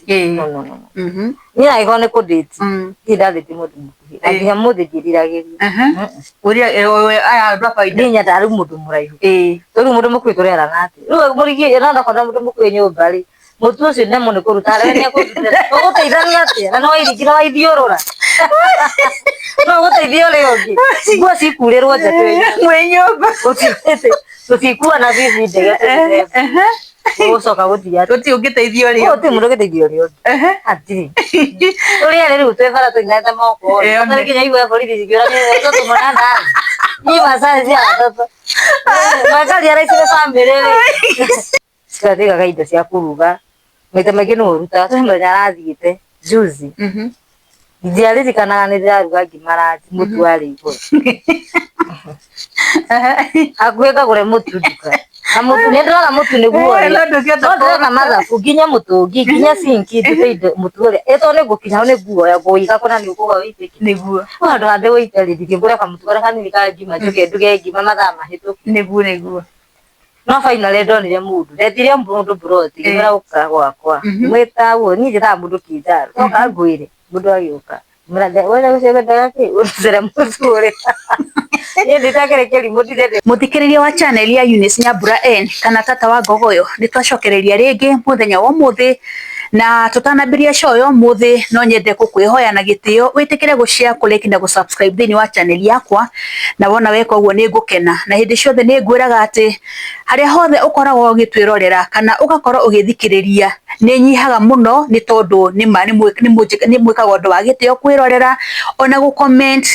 No, no, no, no. Niĩ angĩkorwo nĩ kũndĩti, ndirĩ ndathĩti mũndũ mũkuhĩ. Na nginya ũmũthĩ ndiĩriragĩria. Ũrĩa aya andũ a kawaida. Niĩ nyendaga rĩu mũndũ mũraihu. Tondũ rĩu mũndũ mũkuhĩ tũrerana atĩa? Rĩu mũrigi no ndakorwo na mũndũ mũkuhĩ nyũmba rĩ, mũtu ũcio nemwo nĩ kũruta harĩa nĩ ekũrutĩra. Ũgũteithania atĩa? Na nĩ wairingira waithiũrũra. No ũgũteithia ũrĩa ũngĩ. Nguo cikurĩrwo nja twĩ nyũmba. Mwĩ nyũmba. Tũtikuana bibi ndege tũthiĩ. Ũgũcoka gũthiĩ atĩa? Gũtirĩ ũngĩteithia ũrĩa ũngĩ. Gũtirĩ mũndũ ũngĩteithia ũrĩa ũngĩ. Hatirĩ. Tũrĩ erĩ rĩu twĩ bara tũinete moko rĩ. Hatarĩ nginya igua borithi cikĩũra nĩ watoto mnanda. Ni masaa cia watoto. Makari araicire bamĩrĩ rĩ. Cigatigaga indo cia kũruga. Maita maingĩ nĩwe ũrutaga. Kwĩ mũthenya arathiĩte juzi. Ndiaririkanaga nĩ ndĩraruga ngima ranji mũtu warĩ igũrũ. Hakuhĩ ngagũre mũtu nduka. Na mũtu nĩ ndĩrona mũtu nĩguo ũrĩa. No ndũngĩhota No ndĩrona mathabu nginya mũtũngi nginya sinki ndute indo mũtu ũrĩa. Ĩ tondũ nĩ ngũkinya hau nĩ nguoya ngũiga kũna nĩ ũkũgwa wĩitĩke. Nĩguo. Rĩu handũ ha ndĩwĩite rĩ, ndingĩ ngũre kamũtu karĩa kanini ka ngima njoke nduge ngima mathaa mahĩtũke. Nĩguo nĩguo. No finally ndonire mũndũ. Ndetire mũndũ mburoti ngĩmwĩra ũka gwakwa. Ngĩmwĩta ũguo niĩ njĩtaga mũndũ kĩnjaro. Toka ngwĩre. Mũndũ agĩũka. Mũthikĩrĩria wa channel ya Eunice Nyambura N kana tata wa Ngogoyo, nĩ twacokereria rĩngĩ mũthenya wa ũmũthĩ, na tũtanambĩrĩria show ya ũmũthĩ no nyende gũkwĩhoya na gĩtĩo wĩtĩkĩre gũ share, kũ like na gũ subscribe thĩinĩ wa channel yakwa, na wona weka ũguo nĩ ngũkena, na hĩndĩ ciothe nĩ ngwĩraga atĩ harĩa hothe ũkoragwo ũgĩtwĩrorera kana ũgakorwo ũgĩthikĩrĩria nĩ nyihaga mũno nĩ tondũ nĩma nĩ mwĩkaga ũndũ wa gĩtĩo kwĩrorera ona gũ comment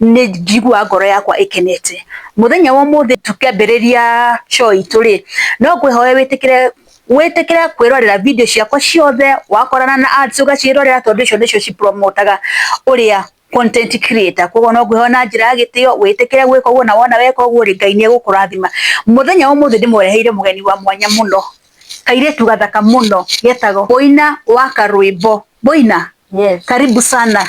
nĩ njiguaga ngoro yakwa ĩkenete. Mũthenya wa ũmũthĩ tũkĩambĩrĩria show itũ rĩ, no ngwĩhoe wĩtĩkĩre wĩtĩkĩre kwĩrorera video ciakwa ciothe, wakorana na ads ũgaciĩrorera tondũ icio nĩcio ci promote aga ũrĩa content creator. Koguo no ngwĩhoe na njĩra ya gĩtĩo wĩtĩkĩre gwĩka ũguo, na wona weka ũguo rĩ, Ngai nĩ egũkũrathima. Mũthenya wa ũmũthĩ ndĩmũreheire mũgeni wa mwanya mũno, kairĩtu gathaka mũno getagwo Boina wa Karwĩmbo. Boina, Yes. karibu sana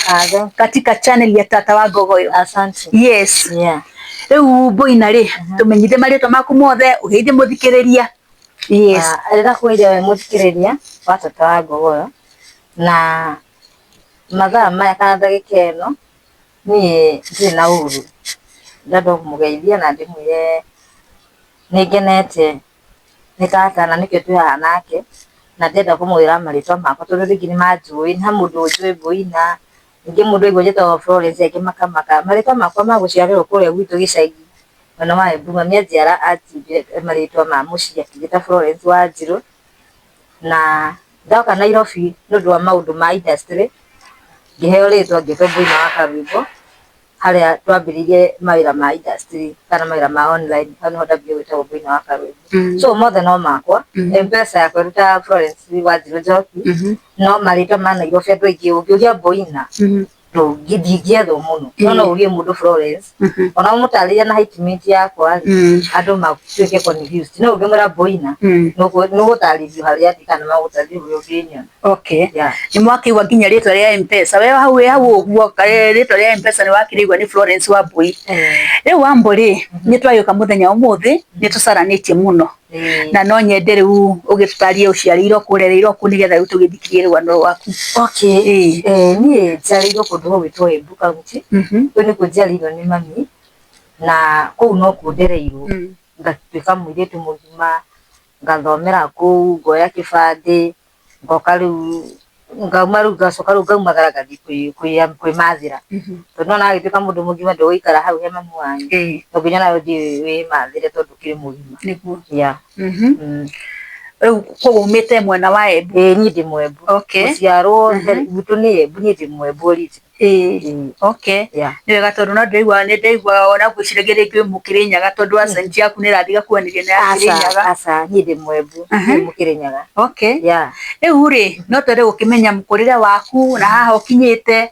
katika channel ya Tata wa Ngogoyo. Asante. Yes. Yeah. Rĩu Boina rĩ, tũmenyithie marĩtwa maku mothe, ũgeithie mũthikĩrĩria. Yes. Ndĩrenda kũgeithia we mũthikĩrĩria wa Tata wa Ngogoyo na mathaa maya kana ndagĩka ĩno niĩ ndirĩ na ũru. Ndĩrenda kũmũgeithia na ndĩmwĩre nĩ ngenete nĩ tata na nĩkĩo twĩ haha nake, na ndĩrenda kũmwĩra marĩtwa makwa tondũ rĩngĩ nĩ manjũĩ, he mũndũ ũnjũĩ Boina, ningĩ mũndũ aigua njĩtagwo Florence angĩ makamaka. Marĩtwa makwa ma gũciarĩrwo kũrĩa gwitũ gĩcagi mwena wa Embu, mami anjiara anjĩtire marĩtwa ma mũciĩ akĩnjĩta Florence Wanjirũ, na ndoka Nairobi nĩ ũndũ wa maũndũ ma industry, ngĩheo rĩtwa ngĩtwo Boina wa Karwĩmbo, harĩa twambĩrĩirie mawĩra ma industry kana mawĩra ma online, hau nĩho ndambire gwĩtagwo Boina wa Karwĩmbo. So mothe no makwa, M-Pesa yakwa ĩrutaga Florence Wanjirũ Njoki, no marĩtwa ma Nairobi andũ aingĩ ũngĩũria Boina, ndingĩethwo mũno, no no ũrie mũndũ Florence, ona ũmũtarĩrie na height yakwa rĩ, andũ matuĩke confused, no ũngĩmwĩra Boina, nĩ ũgũtarĩrio harĩa ndĩ kana magũtarĩrie ũrĩa ũngĩnyona. Okay. Yeah. Nĩ mwakĩigua nginya rĩtwa rĩa M-Pesa. We hau wĩ hau ũguo rĩtwa rĩa M-Pesa nĩ wakĩrĩigua nĩ Florence Wambui. Rĩu Wambũ rĩ, nĩ twagĩũka mũthenya wa ũmũthĩ, nĩ tũcaranĩtie mũno. Na no nyende rĩu ũgĩtũtarĩrie ũciarĩirwo kũ, ũrereirwo kũ nĩgetha rĩu tũgĩthikĩrĩrie rũgano rwaku. Okay. Niĩ njiarĩirwo kũndũ gũgwĩtwo Embu County. Kũu nĩkuo njiarĩirwo nĩ mami, na kũu nokuo ndereirwo. Ngatuĩka mũirĩtu mũgima, ngathomera kũu, ngoya kĩbandĩ, ngoka rĩu ngauma rĩu ngacoka rĩu ngaumagara ngathiĩ kwĩmathĩra. Tondũ nĩwona wagĩtuĩka mũndũ mũgima ndũgũikara hau he mami wanyu. No nginya nawe ũthiĩ wĩmathĩre tondũ ũkĩrĩ mũgima. Nĩguo. Yeah. Rĩu koguo umĩte mwena wa Embu? Ĩĩ niĩ ndĩ Mwembu. Okay. Gũciarwo gwitũ nĩ Embu, niĩ ndĩ Mwembu original. Ĩĩ. Okay. Yeah. Nĩ wega tondũ no ndĩraigua nĩ ndaigua ona ngwĩciragia rĩngĩ wĩ Mũkĩrĩnyaga tondũ accent yaku nĩ ĩrathiĩ ĩgakuanĩria na ya Aca, Kĩrĩnyaga. aca, niĩ ndĩ Mwembu, ndirĩ Mũkĩrĩnyaga. Okay. Yeah. Rĩu rĩ, no twende gũkĩmenya mũkũrĩre waku na haha ũkinyĩte,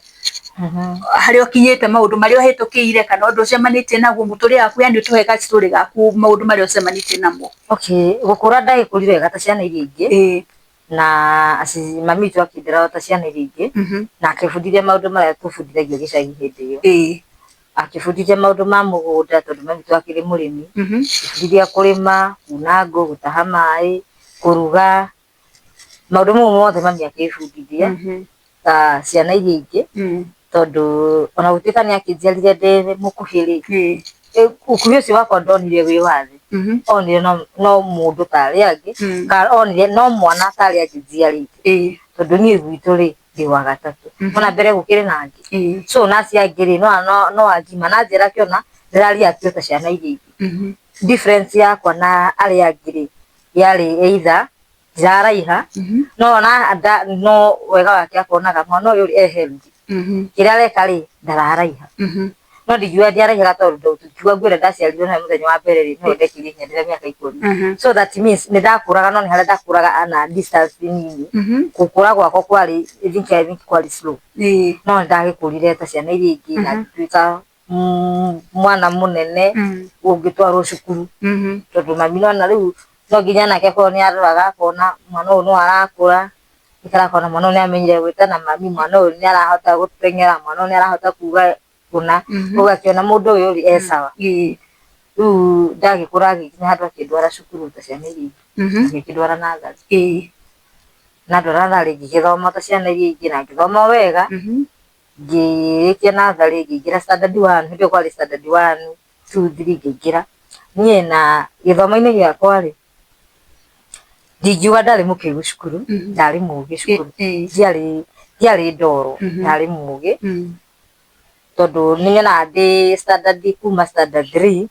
harĩa ũkinyĩte, maũndũ marĩa ũhĩtũkĩire kana ũndũ ũcemanĩtie naguo mũtũrĩre waku, yani ũtũhe ga story gaku maũndũ marĩa ũcemanĩtie namo. Okay, gũkũra ndagĩkũrire wega ta ciana iria ingĩ. Na mami witũ akĩndera o ta ciana iria ingĩ, na akĩbundithia maũndũ marĩa tũbundithagio gĩcagi hĩndĩ ĩyo. Akĩbundithia maũndũ ma mũgũnda tondũ mami witũ akĩrĩ mũrĩmi, akĩbundithia kũrĩma, kuna ngũ, gũtaha maĩ, kũruga, Maũndũ mau mothe mami akĩbundithia ta ciana iria ingĩ, tondũ ona gũtuĩka nĩ akĩnjiarire ndĩ mũkuhĩ rĩ, ũkuhĩ ũcio wakwa ndonire wĩ wa thĩ, onire no mũndũ ta arĩa angĩ, kana onire no mwana ta arĩa angĩ njiarĩte, tondũ niĩ gwitũ rĩ ndĩ wa gatatũ, ona mbere gũkĩrĩ na angĩ, so ona acio angĩ rĩ no agima na njĩra akĩona ndĩrareact ta ciana iria ingĩ. Difference yakwa na arĩa angĩ rĩ yarĩ either ndiraraiha, no ona no wega wake akonaga mwana ũyũ rĩ e healthy, kĩrĩa areka rĩ ndararaiha, no ndingiuga ndiaraihaga tondũ tũkiuga ngwĩra ndaciarirwo na mũthenya wa mbere rĩ no ndekĩrie hinya ndĩna mĩaka 10, so that means nĩ ndakũraga, no nĩ harĩa ndakũraga na distance nini, gũkũra gwakwa kwarĩ I think kwarĩ slow, no nĩ ndagĩkũrire ta ciana iria ingĩ na ngĩtuĩka mwana mũnene ũngĩtwarwo cukuru, tondũ mami nona rĩu no nginya nake akorwo nĩ aroraga akona mwana ũyũ no arakũra, ikara akona mwana ũyũ nĩ amenyire gwĩtana mami, mwana ũyũ nĩ arahota gũteng'era, mwana ũyũ nĩ arahota kuga kũna, ũgakĩona mũndũ ũyũ rĩ e sawa. Rĩu ndagĩkũra agĩkinya handũ akĩndwara cukuru ta ciana iria ingĩ, agĩkĩndwara natharĩ, na ndwara natharĩ ngĩgĩthoma ta ciana iria ingĩ na ngĩthoma wega, ngĩrĩkia natharĩ ngĩingĩra standard one, hĩndĩ ĩyo kwarĩ standard one, two, three ngĩingĩra. Niĩ na gĩthomo-inĩ gĩakwa rĩ, ndingiuga ndarĩ mũkĩgu cukuru, ndarĩ mũgĩ cukuru, ndiarĩ ndoro, ndarĩ mũgĩ, tondũ nĩ nyonaga ndĩ standard kuma standard three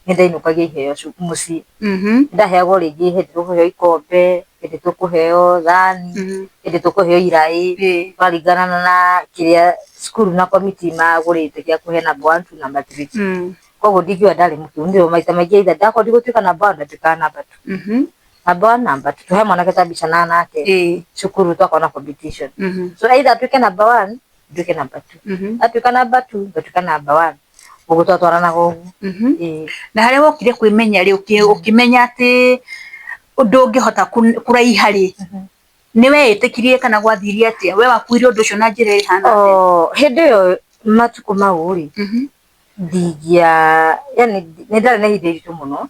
nĩ ndainũkagia iheo mũciĩ, ndaheagwo rĩngĩ hĩndĩ tũkũheo ikombe, hĩndĩ tũkũheo thani, hĩndĩ tũkũheo iraĩ, kũraringana na kĩrĩa cukuru na committee magũrĩte gĩa kũhe number one, two, number three. Koguo ndingiuga ndarĩ mũkĩgu, nĩ maita maingĩ either ndakorwo ndigũtuĩka number one ndatuĩkaga number two. Number one, number two. He mwanake twambicanaga nake cukuru twakorwo na competition. So either atuĩke number one, nduĩke number two. Atuĩka number two, ngatuĩka number one. Ũguo twatwaranaga ũguo. Na harĩa wokire kwĩmenya rĩ, ũkĩmenya atĩ ndũngĩhota kũraiha rĩ, nĩ weĩtĩkirie kana gwathirie atĩa? We wakuire ũndũ ũcio na njĩra ĩhana atĩa? Hĩndĩ ĩyo matukũ mau rĩ, ndingia yani nĩ ndarĩ na ihinda iritũ mũno,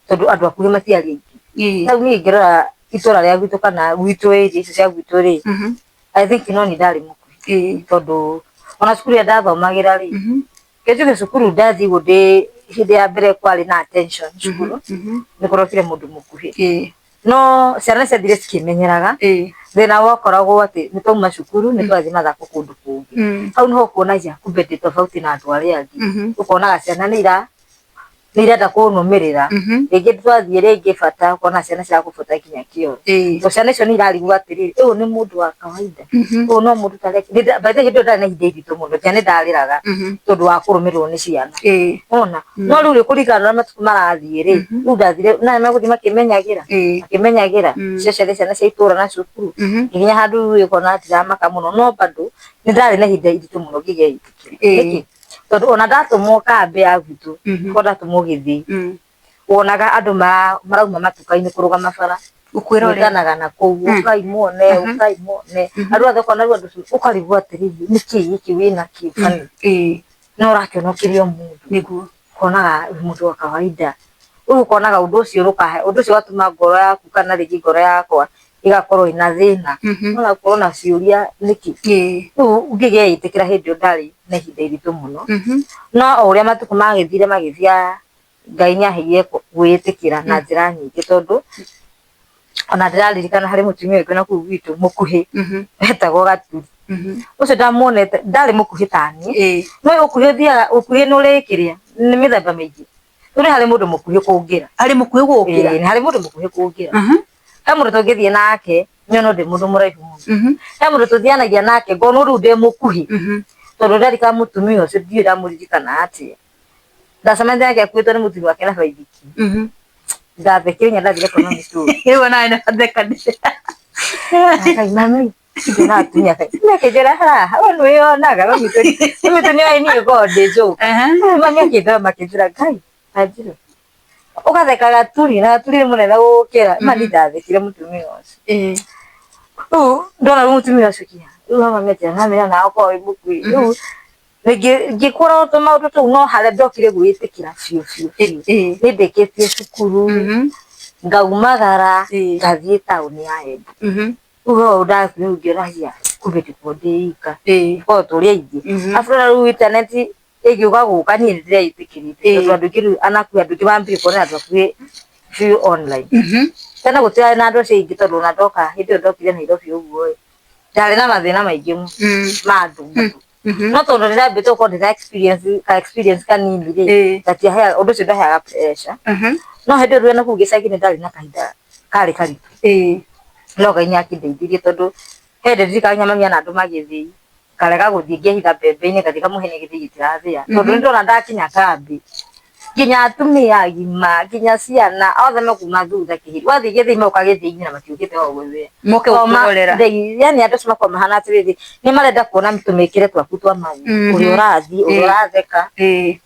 tondũ andũ akuhĩ matiarĩ aingĩ. Rĩu niĩ ingĩrora itũra rĩa gwitũ kana gwitũ area icio cia gwitũ rĩ, I think no niĩ ndarĩ mũkuhĩ, tondũ ona cukuru ĩrĩa ndathomagĩra rĩ, kĩnjuge cukuru ndathiĩ ũguo ndĩ hĩndĩ ya mbere kwarĩ na attention cukuru, nĩ kũrokire mũndũ mũkuhĩ, no ciana ciathire cikĩmenyeraga. Thĩna wakoragwo atĩ nĩ twauma cukuru nĩ twathiĩ mathako kũndũ kũngĩ, hau nĩho ũkuonagia kumbe ndĩ tofauti na andũ arĩa angĩ, ũkonaga ciana nĩ irenda kũnũmĩrĩra, rĩngĩ twathiĩ rĩngĩ bata ũkona ciana cirakũbuata nginya kĩoro, to ciana icio nĩ irarigwo atĩrĩrĩ, ũyũ nĩ mũndũ wa kawaida, ũyũ no mũndũ ta arĩa angĩ. By the way hĩndĩ ĩyo ndarĩ na ihinda iritũ mũno, nginya nĩ ndarĩraga tondũ wa kũrũmĩrĩrwo nĩ ciana, wona. No rĩu rĩ, kũringana na ũrĩa matukũ marathiĩ rĩ, rĩu ndathire na megũthiĩ makĩmenyagĩra makĩmenyagĩra, especially ciana cia itũra na cukuru, nginya handũ rĩu ũkona ndiramaka mũno, no bado nĩ ndarĩ na ihinda iritũ mũno ngĩgeĩtĩkĩra. Nĩkĩ? Tondũ ona ndatũmwo kambĩ ya gwitũ, ko ndatũmwo gĩthĩi, wonaga andũ marauma matuka-inĩ kũrũgama bara, gwĩtanaga na kũu, ũkai muone, ũkai muone, andũ othe ũkona rĩu andũ ũkarigwo atĩrĩrĩ, nĩkĩ gĩkĩ wĩnakĩo bani, no ũrakĩona ũkĩrĩ o mũndũ, nĩguo ũkonaga wĩ mũndũ wa kawaida, rĩu ũkonaga ũndũ ũcio ũkahe ũndũ ũcio ũgatũma ngoro yaku kana rĩngĩ ngoro yakwa ĩgakorwo ĩna thĩna, no ũkorwo na ciũria nĩkĩ. Rĩu ngĩgeĩtĩkĩra hĩndĩ ĩyo ndarĩ na ihinda iritũ mũno, no o ũrĩa matukũ magĩthire magĩthiaga, Ngai nĩ aheire gwĩĩtĩkĩra na njĩra nyingĩ, tondũ ona ndĩraririkana harĩ mũtumia ũngĩ na kũu gwitũ mũkuhĩ wetagwo Gaturi, ũcio ndamuonete ndarĩ mũkuhĩ ta niĩ, no ũkuhĩ ũthiaga ũkuhĩ nĩ ũrĩ kĩrĩa nĩ mĩthemba mĩingĩ, rĩu nĩ harĩ mũndũ mũkuhĩ kũngĩra, harĩ mũkuhĩ gũgũkĩra, nĩ harĩ mũndũ mũkuhĩ kũngĩra, he mũndũ tũngĩthiĩ nake nyono ndĩ mũndũ mũraihu mũno, he mũndũ tũthianagia nake ngona rĩu ndĩ mũkuhĩ, tondũ ndarikana mũtumia ũcio ndiũĩ ndamũririkana atĩa, ndacemania nake akuĩtwo nĩ mũthuri wake na baithikiri, ndathekire nginya ndathire kuona mĩtũri. Rĩu nawe nĩ wathekanire. Ngai mami, ndĩna atumia kaĩ. Mami akĩnjĩra haha, we nĩ wĩyonaga, mami witũ nĩ oĩ niĩ ngoragwo ndĩ joke. Mami akĩndora makĩnjĩra Ngai, Wanjirũ, ũgatheka Gaturi na Gaturi nĩ mũnene gũgũkĩra. Mami ndathekire mũtumia ũcio. Rĩu ndona rĩu mũtumia ũcio nginya, rĩu mami akĩnjĩra mami nawe ũkoragwo wĩ mũkuhĩ. Rĩu ngĩkũra tũmaũndũ tũu no harĩa ndokire gwĩtĩkĩra biũ biũ biũ nĩ ndĩkĩtie cukuru, ngaumagara ngathiĩ taũni ya Embu. Rĩu hau ndakuire rĩu ngĩona hia kumbe ndiko ndĩ ika korwo tũrĩ aingĩ. Arabu rĩu internet ĩgĩũka gũka niĩ nĩ ndĩreĩtĩkĩrĩte tondũ andũ aingĩ rĩu anakuhĩ andũ aingĩ mambirie kuonera andũ akuhĩ biũ online. Tene gũtirarĩ na andũ acio aingĩ tondũ ona ndoka hĩndĩ ĩyo ndokire Nairobi ũguo ĩ, ndarĩ na mathĩna maingĩ mũno ma andũ. No tondũ nĩndambĩte gũkorwo ndĩna experience ka experience kanini rĩ, gatiaheaga ũndũ ũcio ndwaheaga pressure. No hĩndĩ ĩyo ndĩ nakũu gĩcagi nĩ ndarĩ na kahinda karĩ karitũ. No Ngai nĩ akĩndeithirie tondũ he hĩndĩ ndirikanagia mami anandũma gĩthĩi, ngarega gũthiĩ ngehitha mbembe-inĩ ngathiĩ ngamũhenia gĩthĩi gĩtirathĩa. Tondũ nĩ ndona ndakinya kambĩ, nginya atumia agima, nginya ciana, othe mekuma thutha kĩhĩri. Wathiĩ gĩthĩi moka gĩthĩi-inĩ na matiũkĩte o gũthĩa. Moke gũkwĩrorera. Yani andũ acio makoragwo mahana atĩrĩrĩ, nĩ marenda kuona tũmĩkĩre twaku twa magũrũ, ũrĩa ũrathiĩ, ũrĩa ũratheka,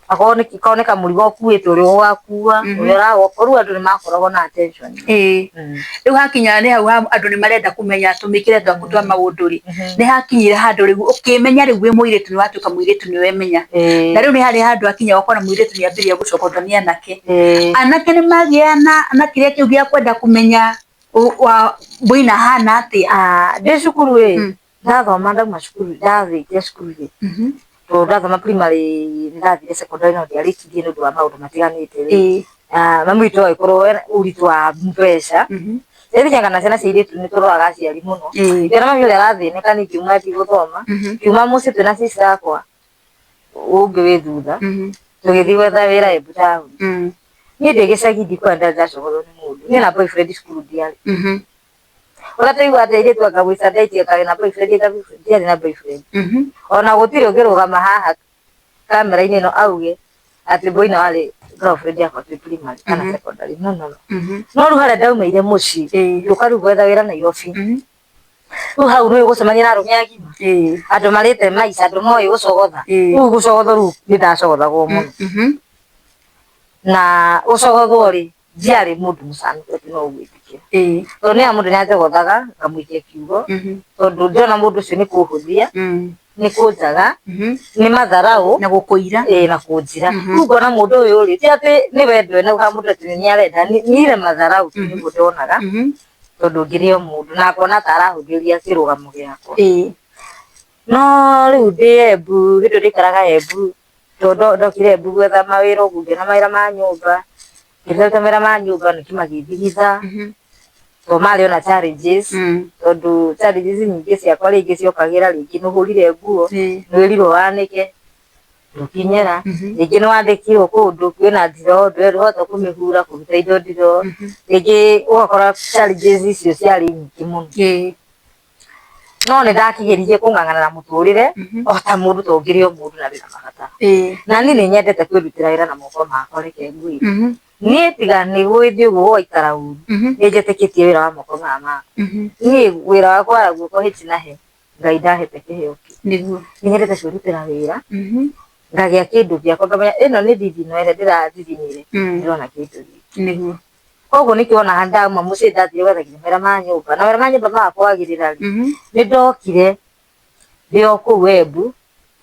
akorwo nĩ kamũrigo ũkuĩte ũrĩa ũgakua, ũrĩa ũragoka, rĩu andũ nĩ makoragwo na attention. Rĩu hakinya nĩ hau andũ nĩ marenda kũmenya tũmĩkĩre twaku twa maũndũ rĩ, nĩ hakinyire handũ rĩu ũkĩmenya rĩu wĩ mũirĩtu nĩ watuĩka mũirĩtu nĩ wemenya. Na rĩu nĩ harĩ handũ hakinya ũkona mũirĩtu nĩ ambĩrĩria gũcogothwo nĩ anake. Anake nĩ magĩa na kĩrĩa kĩu gĩa kwenda kũmenya Boina ahana atĩa. Ndĩ cukuru ĩ, ndathoma ndauma cukuru ndarĩkia cukuru rĩ, tondũ ndathoma primary nĩ ndathire secondary no ndiarĩkirie nĩ ũndũ wa maũndũ matiganĩte rĩ, mami witũ agĩkorwo ena ũritũ wa mbeca. Ndirikanaga na ciana cia airĩtu nĩ tũroraga aciari mũno. Ngĩona mami ũrĩa arathĩnĩka niĩ ngiuma thiĩ gũthoma, ngiuma mũciĩ twĩna sister yakwa ũngĩ wĩ thutha, tũgĩthiĩ gwetha wĩra Embu taũni. Niĩ ndĩ gĩcagi ndikuona ndarĩ ndacogothwo nĩ mũndũ. Niĩ na boyfriend cukuru ndiarĩ. Ũrĩa tũiguaga atĩ airĩtu anga gwĩca ndaiti anga wĩna boyfriend anga boyfriend, ndiarĩ na boyfriend. Ona gũtirĩ ũngĩrũgama haha kamera-inĩ ĩno auge atĩ Boina warĩ girlfriend yakwa twĩ primary kana secondary. No, no, no. No rĩu harĩa ndaumĩire mũciĩ, ngĩũka rĩu gwetha wĩra Nairobi. Rĩu hau nĩ ũgũcemania na arũme agima. Andũ marĩte maica, andũ moĩ gũcogotha. Rĩu gũcogothwo rĩu nĩ ndacogothagwo mũno. Na gũcogothwo rĩ, ndiarĩ mũndũ mũcanũku atĩ no ũgwĩtĩkĩra. Tondũ nĩ mũndũ nĩ anjogothaga ngamũikia kiugo, tondũ ndĩrona mũndũ ũcio nĩ kũhũthia, nĩ kũnjaga, nĩ matharau, na gũkũira, na kũnjira. Rĩu ngona mũndũ ũyũ rĩ, ti atĩ nĩ wendo ena kana mũndũ atĩ nĩ arenda, nĩ ile matharau tu nĩguo ndonaga, tondũ ngĩrĩ o mũndũ na ngona ta arahũthĩria kĩrũgamo gĩakwa. No rĩu ndĩ Embu, hĩndĩ ĩyo ndaikaraga Embu, tondũ ndokire Embu gwetha mawĩra ũguo ngĩona mawĩra ma nyũmba, ngĩruta mawĩra ma nyũmba nĩkĩ magĩndigitha, tondũ marĩ ona challenges, tondũ challenges nyingĩ ciakwa rĩngĩ ciokagĩra rĩngĩ nĩ ũhũrire nguo, nĩ wĩrirwo wanĩke, ndũkinyĩra, rĩngĩ nĩ wandĩkirwo kũndũ kwĩna ndiroo ndũhota kũmĩhura kũruta indo ndiroo, rĩngĩ ũgakora challenges icio ciarĩ nyingĩ mũno. No nĩ ndakĩgeririe kũng'ang'ana na mũtũrĩre o ta mũndũ tondũ ngĩrĩ o mũndũ na ndĩna mabataro. Na niĩ nĩ nyendete kwĩrutĩra wĩra na moko makwa reke ngwĩre. Niĩ tiga nĩ gũgĩthiĩ ũguo gũgaikara ũru, nĩ njĩtĩkĩtie wĩra wa moko maya makwa. Niĩ wĩra wa kwara guoko hĩti na he, Ngai ndahete kĩheo kĩu. Nĩguo. Nĩ nyendete kwĩrutĩra wĩra, ngagĩa kĩndũ gĩakwa ngamenya ĩno nĩ thithino ĩrĩa ndĩrathithinire, ndĩrona kĩndũ gĩkĩ. Nĩguo. Koguo nĩkĩo wonaga ndauma mũciĩ ndathire gwetha nginya mawĩra ma nyũmba, na mawĩra ma nyũmba maga kwagĩrĩra rĩ, nĩ ndokire ndĩ o kũu Embu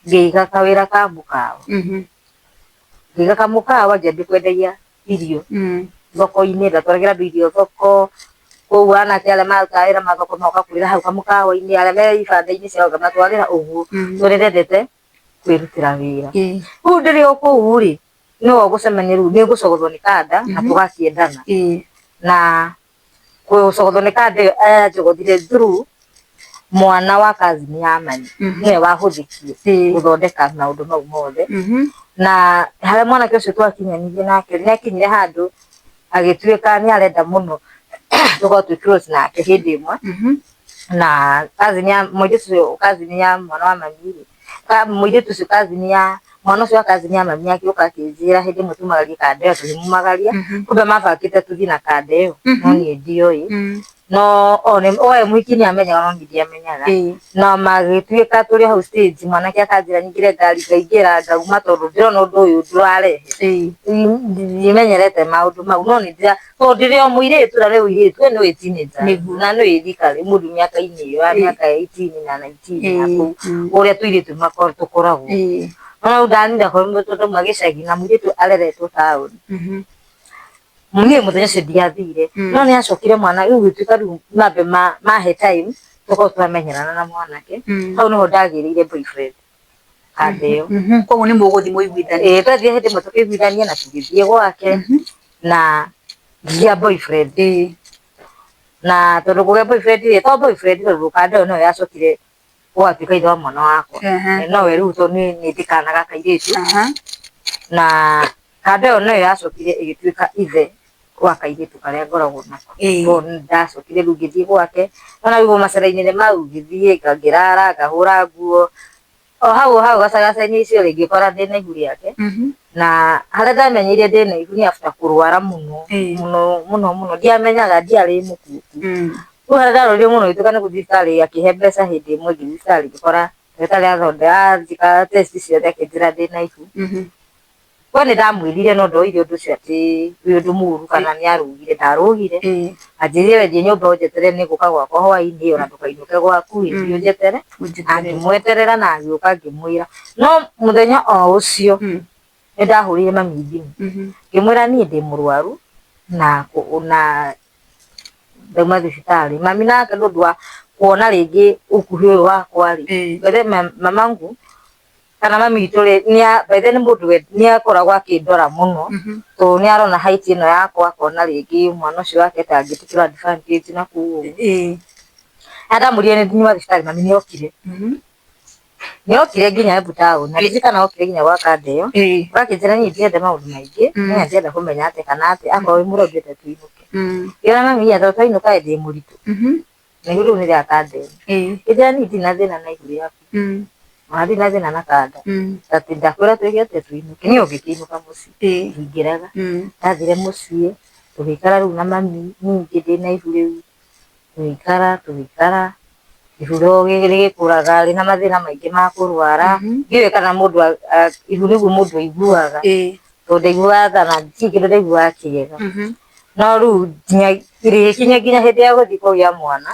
ngĩiga kawĩra ka mũkawa. Ngĩiga kamũkawa ngĩambia kwendagia irio thoko-inĩ, ndatwaragĩra andũ irio thoko, kũu anake arĩa marutaga wĩra mathoko magoka kũrĩra hau kamũkawa-inĩ, arĩa me ibanda-inĩ ciao ngamatwarĩra ũguo, tondũ nĩ ndendete kwĩrutĩra wĩra. Rĩu ndĩrĩ o kũu rĩ, no ũgũcemania rĩu nĩ ngũcogothwo nĩ kanda na tũgakĩendana. Na gũcogothwo nĩ kanda ĩyo anjogothire through mwana wa cousin ya mami, nĩwe wahũthĩkire gũthondeka maũndũ mau mothe. Na harĩa mwanake ũcio twakinyanirie nake nĩ akinyire handũ agĩtuĩka nĩ arenda mũno tũkorwo twĩ close nake hĩndĩ ĩmwe. Na cousin ya mũirĩtu ũcio cousin ya mwana wa mami rĩ, mũirĩtu ũcio cousin ya mwana ũcio wa cousin ya mami agĩũka akĩnjĩra hĩndĩ ĩmwe tumagarie kanda ĩyo tũkĩmumagaria, kumbe mabangĩte tũthiĩ na kanda ĩyo no niĩ ndioĩ. No oe mũhiki nĩ amenyaga no niĩ ndiamenyaga. Na magĩtuĩka tũrĩ hau stage mwanake akanjĩra nyingĩre ngari ngaingĩra ngauma tondũ ndĩrona ũndũ ũyũ ndũrarehe. Ndimenyerete maũndũ mau no nĩ ndĩra tondũ ndĩrĩ o mũirĩtu na nĩ mũirĩtu we nĩ wĩ teenager na nĩ wĩ rika mũndũ mĩaka-inĩ ĩyo ya mĩaka ya 18 na 19 na kũu ũrĩa tũirĩtu tũkoragwo. No rĩu ndanina tondũ ndauma gĩcagi na mũirĩtu areretwo taũni. Niĩ mũthenya ũcio ndiathire. Mm. No nĩ acokire mwana rĩu gĩtuĩka rĩu mambe mahe time tũkorwo twamenyerana na mwanake. Hau nĩho ndagĩrĩire boyfriend kanda ĩyo. Koguo nĩ mũgũthiĩ mũiguithanie. Ĩĩ, twathire hĩndĩ ĩmwe tũkĩiguithania na tũgĩthiĩ gwake na ngĩgĩa boyfriend. Na tondũ kũgĩa boyfriend rĩ, to boyfriend tondũ kanda ĩyo noyo yacokire gũgatuĩka ithe wa mwana wakwa. Nowe rĩu tondũ niĩ nĩ ndĩ kana ga kairĩtu. Na kanda ĩyo noyo yacokire ĩgĩtuĩka ithe wa kairĩtu karĩa ngoragwo nako. Tondũ ndacokire rĩu ngĩthiĩ gwake, nona rĩu macera-inĩ mau ngĩthiĩ ngĩrara ngahũra nguo o hau o hau gacagaca-inĩ icio rĩ, ngĩkora ndĩna ihu rĩake. Na harĩa ndamenyeire ndĩna ihu nĩ after kũrwara mũno mũno mũno mũno, ndiamenyaga ndiarĩ mũkuku. Rĩu harĩa ndarwarire mũno gĩtuĩka nĩ gũthiĩ thibitarĩ akĩhe mbeca hĩndĩ ĩmwe ngĩthiĩ thibitarĩ ngĩkora ndagĩtarĩ anjĩka test ciothe akĩnjĩra ndĩna ihu. We nĩ ndamwĩrire no ndoire ũndũ ũcio atĩ wĩ ũndũ mũũru kana nĩ arũgire, ndarũgire. Anjĩrire we thiĩ nyũmba ũnjeterere nĩ ngũka gwakwa hwaĩ-inĩ ona ndũkainũke gwaku ĩ, thiĩ ũnjetere. Ngĩmweterera na agĩũka ngĩmwĩra. No mũthenya o ũcio nĩ ndahũrĩire mami thimũ ngĩmwĩra niĩ ndĩ mũrwaru na na ndauma thibitarĩ. Mami nake nĩ ũndũ wa kuona rĩngĩ ũkuhĩ ũyũ wakwa rĩ, by the way mamangu kana mami witũ rĩ, by the way nĩ mũndũ nĩ akoragwo akĩndora mũno tondũ nĩ arona height ĩno yakwa akona rĩngĩ mwana ũcio wake ndangĩtĩkĩra advantage na kũu ũguo. Na ndamwĩrire nĩ nyuma thibitarĩ mami nĩ okire. Nĩ okire nginya Embu town na ndirikana okire nginya gwa kanda ĩyo. Agakĩnjĩra niĩ ndirenda maũndũ maingĩ, niĩ ndirenda kũmenya atĩa kana atĩa, akorwo wĩ mũrwaru ndĩrenda tũinũke. Ngĩra mami tondũ twainũka ĩ ndĩ mũritũ na ihu rĩu nĩ rĩa kanda ĩno. Ngĩnjĩra niĩ ndirĩ na thĩna na ihu rĩaku, ona ndirĩ na thĩna na kanda, atĩ ndakwĩra twĩke atĩa tũinũke. Niĩ ũngĩkĩinũka mũciĩ ndingĩrega. Ndathire mũciĩ tũgĩikara rĩu na mami ningĩ ndĩna ihu rĩu, tũgĩikara tũgĩikara ihu rĩgĩkũraga rĩna mathĩna maingĩ ma kũrwara. Ndiũĩ kana mũndũ ihu nĩguo mũndũ aiguaga tondũ ndaiguaga tha na gũtirĩ kĩndũ ndaiguaga kĩega. No rĩu nginya rĩgĩkinya nginya hĩndĩ ya gũthiĩ kũgĩa mwana,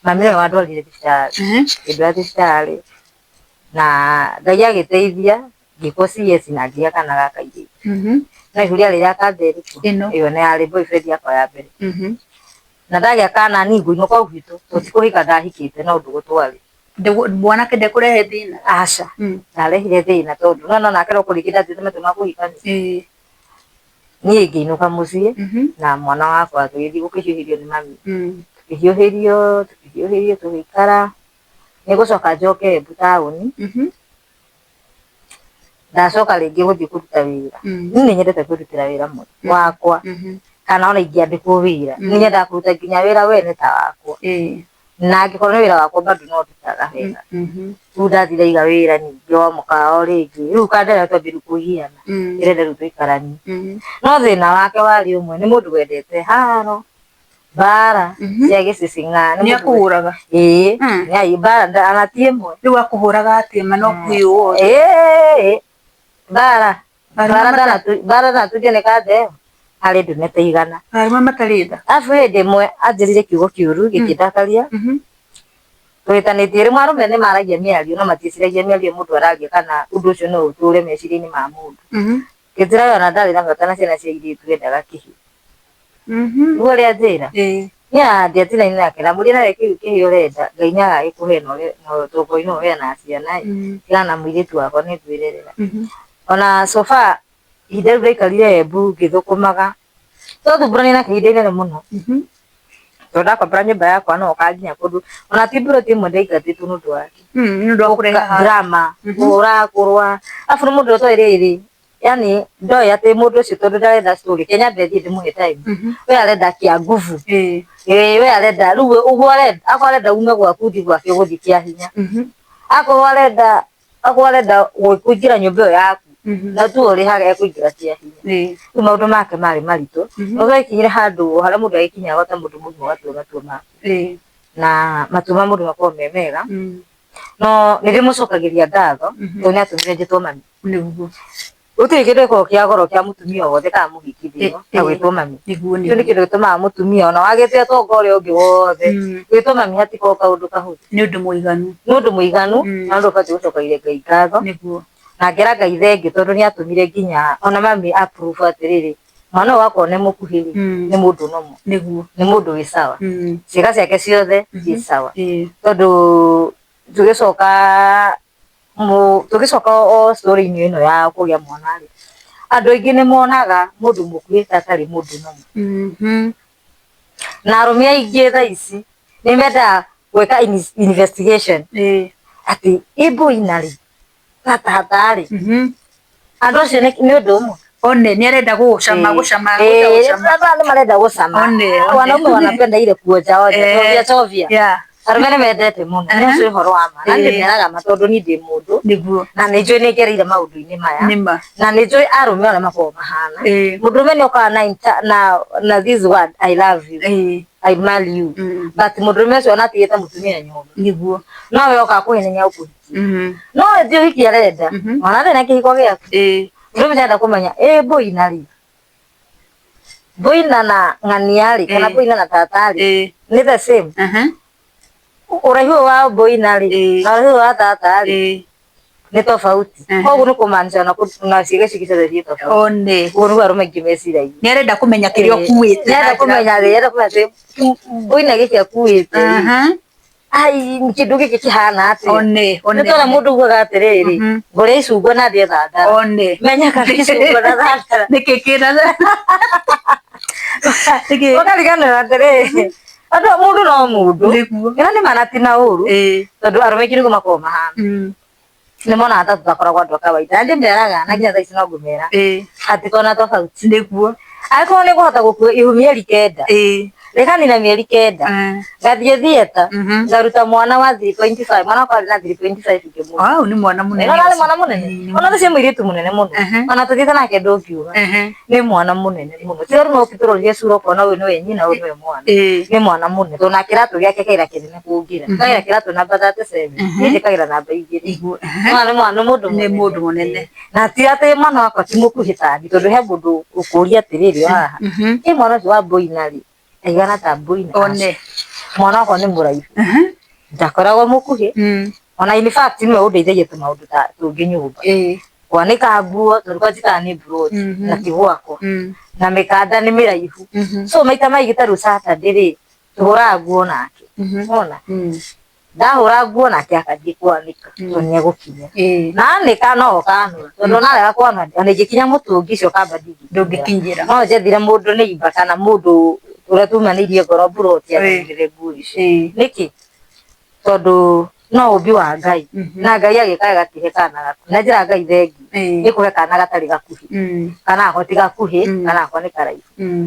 mami nĩwe wandwarire thibitarĩ. Akĩndwara thibitarĩ na Ngai agĩteithia ngĩkwo CS na ngĩgĩa kana ga kairĩtu. No ihu rĩarĩ rĩa kanda ĩrĩkũ? Ĩyo nĩ yarĩ boyfriend yakwa ya mbere. Na ndagĩa kana niĩ ngũinũka o gwitũ tondũ ti kũhika ndahikĩte no ndũgũ twarĩ. Mwanake ndekũrehe thĩna? Aca, ndarehire thĩna tondũ nĩwona onake no kũrĩkia ndatuĩte matua ma kũhikania. Niĩ ngĩinũka mũciĩ na mwana wakwa tũgĩthiĩ gũkĩhiũhĩrio nĩ mami. Tũkĩhiũhĩrio tũkĩhiũhĩrio tũgĩikara, nĩ ngũcoka njoke Embu taũni, ndacoka rĩngĩ gũthiĩ kũruta wĩra. Niĩ nĩ nyendete kwĩrutĩra wĩra mũno wakwa kana ona ingĩandĩkwo wĩra, nĩ nyendaga kũruta nginya wĩra wene ta wakwa. Na angĩkorwo nĩ wĩra wakwa bado no ndutaga wega. Rĩu ndathiĩ ndaiga wĩra ningĩ wa mũkawa o rĩngĩ, rĩu kandara twambia rĩu kũgiana, ndĩrenda rĩu tũikaranie. No thĩna wake warĩ ũmwe, nĩ mũndũ wendete haro, mbara cia gĩcicing'a. Nĩ akũhũraga? Ĩĩ, mbara ona ti ĩmwe. Rĩu akũhũraga atĩa ma no kũiywo? Ĩĩ, mbara mbara ndanatuithio nĩ kanda ĩyo harĩ ndume ta igana. Arũme matarĩ tha. Arabu hĩndĩ ĩmwe anjĩrire kiugo kĩũru gĩkĩndakaria, tũhĩtanĩtie rĩmwe arũme nĩ maragia mĩario no matiĩciragia mĩario mũndũ araria kana ũndũ ũcio no ũtũre meciria-inĩ ma mũndũ. Ngĩnjĩra we ona ndarĩ na bata na ciana cia airĩtu endaga kĩhĩĩ. Nĩguo ũrĩa anjĩra? Niĩ ndiatindanire nake ndamũria nawe kĩu kĩhĩĩ ũrenda Ngai nĩ agagĩkũhe na ũtonga-inĩ ũyũ ũheanaga ciana ĩ, tigana na mũirĩtu wakwa nĩ ngwĩrerera. Ona so far ihinda rĩu ndaikarire Embu ngĩthũkũmaga, twathumbũranire nake ihinda inene mũno tondũ ndakombora nyũmba yakwa no okaga nginya kũndũ ona ti mburoti ĩmwe ndaingatĩtwo nĩ ũndũ wake. Nĩ ũndũ wa kũrehe haro. Drama, kũhũra, kũrũa, arabu nĩ mũndũ ũtoĩ rĩrĩ, yani ndoĩ atĩ mũndũ ũcio tondũ ndarenda story reke nyambe thiĩ ndĩmũhe time. We arenda kĩa nguvu. Ĩĩ we arenda rĩu ũguo arenda akorwo arenda ume gwaku ũthiĩ gwake ũgũthiĩ kĩa hinya. Akorwo arenda akorwo arenda kũingĩra nyũmba ĩyo yaku na tu ũrĩhaga ekũingĩra kĩa hinya. Rĩu maũndũ make marĩ maritũ no gwakinyire handũ harĩa mũndũ agĩkinyaga ta mũndũ mũgima ũgatua matua maku. Na matua ma mũndũ makoragwo me mega. No nĩ ndĩmũcokagĩria ngatho tondũ nĩ atũmire njĩtwo mami. Nĩguo. Gũtirĩ kĩndũ gĩkoragwo kĩa goro kĩa mũtumia o wothe kana mũhiki thĩ ĩno ta gwĩtwo mami. Nĩguo. Kĩu nĩ kĩndũ gĩtũmaga mũtumia ona wagĩte ũtonga ũrĩa ũngĩ wothe, gwĩtwo mami hatikoragwo kaũndũ kahũthũ. Nĩ ũndũ mũiganu. Nĩ ũndũ mũiganu na ũndũ ũbatiĩ gũcokeria Ngai ngatho. Nĩguo. Na ngera Ngai thengiũ tondũ nĩ atũmire nginya ona mami approve atĩrĩrĩ, Mwana ũyũ wakwa nĩ mũkuhĩ rĩ, nĩ mũndũ nomo, Niguo. Nĩ mũndũ wĩ sawa, ciĩga ciake ciothe ciĩ sawa. Tondũ tũgĩcoka o story-inĩ ĩno ya kũgĩa mwana rĩ, andũ aingĩ nĩ monaga mũndũ mũkuhĩ ta atarĩ mũndũ nomo. Na arũme aingĩ thaa ici nĩ mendaga gwĩka investigation atĩ ĩ mboina rĩ na tata rĩ, andũ acio nĩ ũndũ ũmwe. One nĩ arenda gũcama gũcama gũcama. Nĩ marenda gũcama. One, one. Wanaume wanapenda ile kuonja onja, chovya chovya. Arũme nĩ mendete mũno, nĩ ũcio ũhoro wa ma. Na niĩ ndĩmeraga ma tondũ niĩ ndĩ mũndũ na nĩ njũĩ nĩ ngereire maũndũ-inĩ maya, Nĩma. Na nĩ njũĩ arũme ũrĩa makoragwo mahana. Mũndũrũme nĩ okaga na this word, "I love you, I marry you," but mũndũrũme ũcio ona atigĩte mũtumia nyũmba, no we okaga kũhenania ũkũhikia, no we ti ũhiki arenda, ona ndarĩ na kĩhiko gĩaku. Mũndũrũme nĩ arenda kũmenya ĩ mboina rĩ, mboina na ng'ania rĩ, kana mboina na tata rĩ, nĩ the same. Ũraihu ũyũ wa mboina rĩ, na ũraihu ũyũ wa tata rĩ, nĩ tofauti. Koguo nĩ kũmaanisha ona ciĩga ici ciothe ciĩ tofauti. One. Ũguo nĩguo arũme aingĩ meciragia. Nĩ arenda kũmenya kĩrĩa ũkuĩte. Nĩarenda kũmenya rĩ, arenda kũmenya atĩ mboina gĩkĩ akuĩte rĩ, ai, kĩndũ gĩkĩ kĩhana atĩa? One, one. Nĩ tondũ mũndũ augaga atĩrĩrĩ, ngũrĩa icungwa na ndĩe thandara. One. Menya kana icungwa na thandara. Nĩkĩ kĩna nĩkĩ? Ũkariganĩrwo atĩrĩrĩ, andũ mũndũ no mũndũ. Ĩno nĩ ma na ti na ũru, tondũ arũme aingĩ nĩguo makoragwo mahana. Nĩ monaga ta tũtakoragwo andũ a kawaida. Na ndĩmeraga na nginya thaa ici no ngũmera, hatikoragwo na tofauti. Angĩkorwo nĩ ngũhota gũkua ihu mĩeri 9, rĩkanina mĩeri 9, ngathiĩ theatre, ngaruta mwana wa 3.5, mwana wakwa arĩ na 3.5 ngĩmũhe. Wow, nĩ mwana mũnene. Nĩ arĩ mwana mũnene. Ona ũcio nĩ mũirĩtu mũnene mũno. Ona tũthiĩte nake ndũngiuga. Nĩ mwana mũnene mũno. Ti rĩu no ũkĩtũrorire cura ũkona ũyũ nĩwe nyina, ũyũ nĩwe mwana. Nĩ mwana mũnene. Tondũ na kĩratũ gĩake kaira kĩnene kũngĩra. Kaira kĩratũ namba 37. Niĩ njĩkagĩra namba 2. Mwana nĩ mwana, nĩ mũndũ Nĩ mũnene. Mũndũ mũnene. Na ti atĩ mwana wakwa ti mũkuhĩ tani, tondũ he mũndũ ũkũria atĩrĩrĩ o haha. Ĩ mwana ũcio wa mboina rĩ, aigana ta mboina? One. Mwana wakwa nĩ mũraihu. Ndakoragwo mũkuhĩ. Ona in fact nĩwe ũndeithagia tũmaũndũ ta tũngĩ nyũmba. Kwanĩka nguo, tondũ kwa njikaga nĩ mburoti na ti gwakwa. Na mĩkanda nĩ mĩraihu. So maita maingĩ ta rĩu Saturday rĩ, tũhũraga nguo nake. Wona? Ndahũra nguo nake akathiĩ kwanĩka tondũ nĩ egũkinya. Na anĩka no okanũra, tondũ ona arega kwanũra, ona ingĩkinya mũtũngi ũcio kamba ndingĩkinyĩra. Ndũngĩkinyĩra. No njethire mũndũ neighbor kana mũndũ ũrĩa tumanĩirie ngoro mburoti anũrĩre nguo icio. Nĩkĩ? Tondũ no ũmbi wa Ngai, na Ngai agĩka agakĩhe kana gakuhĩ, na njĩra Ngai thengiũ nĩ kũhe kana gatarĩ gakuhĩ, kana gakwa ti gakuhĩ, kana gakwa nĩ karaihu,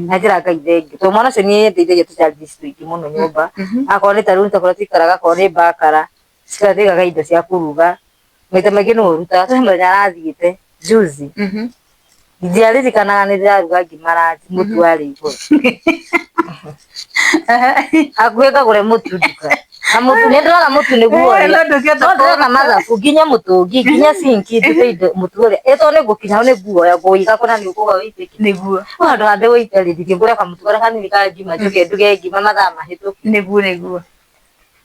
na njĩra Ngai thengiũ tondũ mwana ũcio nĩ andeithagia tũ challenges tũingĩ mũno nyũmba. Akorwo nĩ ta rĩu ta kũrĩa tũikaraga, akorwo nĩ bakara cikaga indo cia kũruga, maita maingĩ nĩwe ũrutaga. He mũthenya arathiĩte juzi, ndiaririkanaga nĩ ndĩraruga ngima ranji, mũtu warĩ igũrũ, hakuhĩ ngagũre mũtu nduka, na mũtu nĩ ndĩrona mũtu nĩguo ũrĩ, No ndũngĩhota. No ndĩrona mathabu, nginya mũtũngi, nginya sinki, ndute indo mũtu ũrĩa ĩ tondũ nĩ ngũkinya hau nĩ nguoya ngũiga kũna nĩ ũkũga wĩitĩke. Handũ ha ndĩwĩite rĩ, ndithiĩ ngũre kamũtu karĩa kanini ka ngima, njũke nduge ngima mathaa mahĩtũke. Nĩguo nĩguo.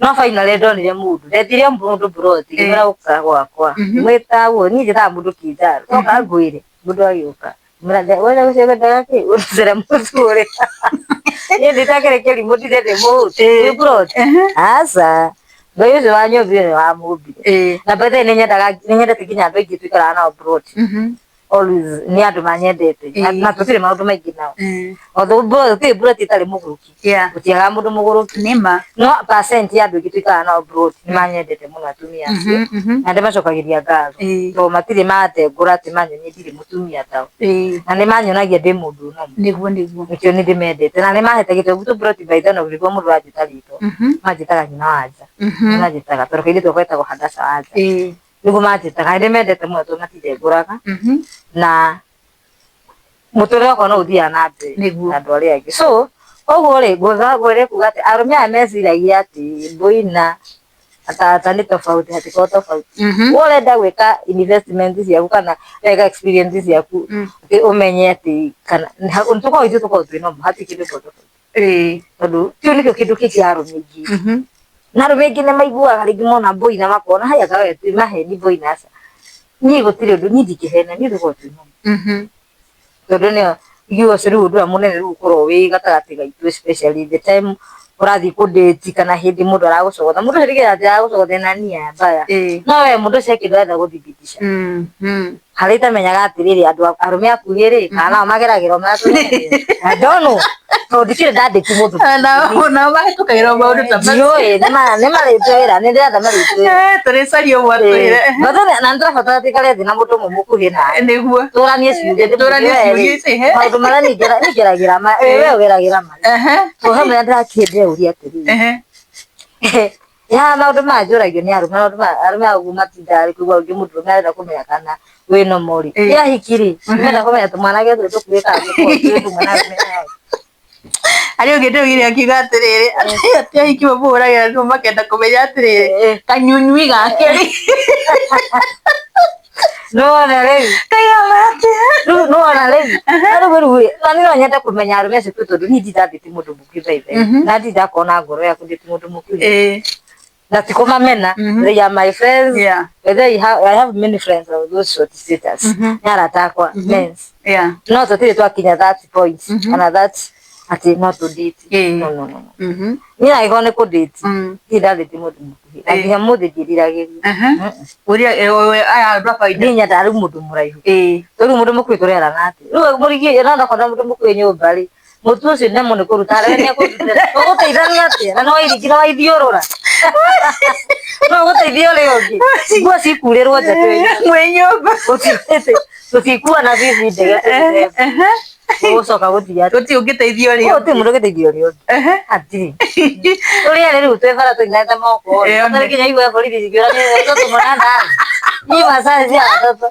No finally ndonire mũndũ, ndetire mũndũ mburoti, ngĩmwĩra ũka gwakwa, ngĩmwĩta ũguo niĩ njĩtaga mũndũ kĩnjaro, toka ngwĩre, mũndũ agĩũka, ngĩmwĩra wenda gũcendaga kĩ ũrutĩre mũtu ũrĩa niĩ ndĩtakĩrĩ kĩrimũ, ndinde ndĩ mũhũtu wĩ mburoti, aca, Ngai ũcio wanyũmbire nĩ wamũmbire. Na by the way nĩ nyendete nginya andũ aingĩ tũikaraga nao mburoti, always nĩ andũ manyendete na tũtirĩ maũndũ maingĩ nao, although gũtirĩ mburoti ĩtarĩ mũgũrũki, gũtiagaga mũndũ mũgũrũki, Nĩma. No percent ya andũ aingĩ tũikaraga nao mburoti nĩ manyendete mũno atumia acio, na ndĩmacokagĩria ngatho tondũ matirĩ matengũra atĩ manyonie ndirĩ mũtumia tao, na nĩ manyonagia ndĩ mũndũ nomo. Nĩguo nĩguo. Nĩkĩo nĩ ndĩmendete na nĩ mahete gĩtĩo gwitũ mburoti. By then nĩguo mũndũ anjĩta rĩtwa, manjĩtaga nyina wa nja, manjĩtaga tondũ kairĩtu gakwa getagwo Hadassah wa nja, nĩguo manjĩtaga. Nĩ ndĩmendete mũno tondũ matindengũraga, na mũtũrĩre wakwa no ũthiaga na mbere na andũ arĩa angĩ. So koguo rĩ, ngwĩre kuga atĩ arũme aya meciragia atĩ mboina na tata nĩ tofauti, hatikoragwo tofauti. We ũrenda gwĩka investment ciaku kana ũreka experience ciaku atĩ ũmenye atĩ kana tũkoragwo ithuĩ tũkoragwo twĩ normal, hatirĩ kĩndũ gĩkoragwo tofauti, tondũ kĩu nĩkĩo kĩndũ kĩngĩ arũme aingĩ, na arũme aingĩ nĩ maiguaga rĩngĩ mona mboina makona haya kawe twĩ maheni mboina, aca, niĩ gũtirĩ ũndũ, niĩ ndingĩhena, niĩ tũkoragwo twĩ normal, tondũ nĩyo Ingiuga ũcio rĩu ũndũ ũrĩa mũnene rĩu ũkoragwo wĩ gatagatĩ gaitũ, especially the time ũrathiĩ kũ-date kana hĩndĩ mũndũ aragũcogotha. Mũndũ ũcio rĩngĩ aragũcogotha na nia mbaya, no we mũndũ ũcio he kĩndũ arenda gũthibitisha harĩa itamenyaga atĩrĩrĩ, andũ arũme akuhĩ rĩ, kana nao mageragĩra o marĩa tũgeragĩra. I don't know, tondũ ndikĩrĩ ndandĩki mũndũ. Nao mahĩtũkagĩra maũndũ ta macio. Ndiũĩ nĩ marĩtwĩra, nĩ ndĩrenda marĩtwĩra. Tũrĩcaria ũmwe atwĩre. Na nĩ tũrabatara tũikare thĩ na mũndũ ũmwe mũkuhĩ nawe, Nĩguo. tũranie ciũria. Tũranie ciũria ici, he. Maũndũ marĩa niĩ ngeragĩra, we ũgeragĩra marĩa tondũ hamwe na ndĩrakĩĩ ndĩreuria atĩrĩrĩ, ya maũndũ maya njũragio nĩ arũme, maũndũ maya arũme aya ũguo matindaga rĩ, kũigua ũngĩ mũndũrũme arenda kũmenya kana wĩ normal rĩ, ĩ ahiki rĩ, menda kũmenya tũmwanake tũtũ tũkuhĩ kana tũkoragwo twĩ tũmwe na arũme aya. Harĩ ũngĩ ndĩraugire akiuga atĩrĩrĩ, atĩ ahiki mamũhũragĩra thimũ makenda kũmenya atĩrĩrĩ, kanyunyui gake rĩ, Nĩwona rĩu? Kaigana atĩa? Rĩu nĩwona rĩu? Na rĩu rĩu na niĩ no nyende kũmenya arũme acio tondũ niĩ ndindandĩte mũndũ mũkuhĩ by the way. Na ndindakorwo na ngoro ya kũndĩte mũndũ mũkuhĩ. Na ti kũmamena. They are my friends. They have, I have many friends of those short status. Nĩ arata akwa, mens. No tũtirĩ twakinya that point kana that atĩ no tũ date. No, no, no, no. Niĩ angĩkorwo nĩ kũ date, ndirĩ ndandĩte mũndũ mũkuhĩ. Na nginya mũthĩ ndiĩriragĩria. Ũrĩa aya andũ a kawaida. Niĩ nyendaga rĩu mũndũ mũraihu. Rĩu mũndũ mũkuhĩ tũrerana atĩ. Rĩu mũrigi no ndakorwo na mũndũ mũkuhĩ nyũmba rĩ, mũtu ũcio nĩ mũnĩ kũruta harĩa nĩ ekũrutĩra. Ũgũteithania atĩa? Na no wairigina waithiũrũra. No ũgũteithia ũrĩa ũngĩ. Nguo cikurĩrwo nja twĩ Mwĩ nyũmba. Tũtikuwa na bibi ndege tũthiĩ. Ũgũcoka gũthiĩ atĩa? Gũtirĩ ũngĩteithia ũrĩa Gũtirĩ mũndũ ũngĩteithia ũrĩa ũngĩ. Hatirĩ. Tũrĩ erĩ rĩu twĩ bara tũinete moko. Hatarĩ nginya igua borithi cikĩũra nĩ watoto mũranda. Niĩ macari cia watoto.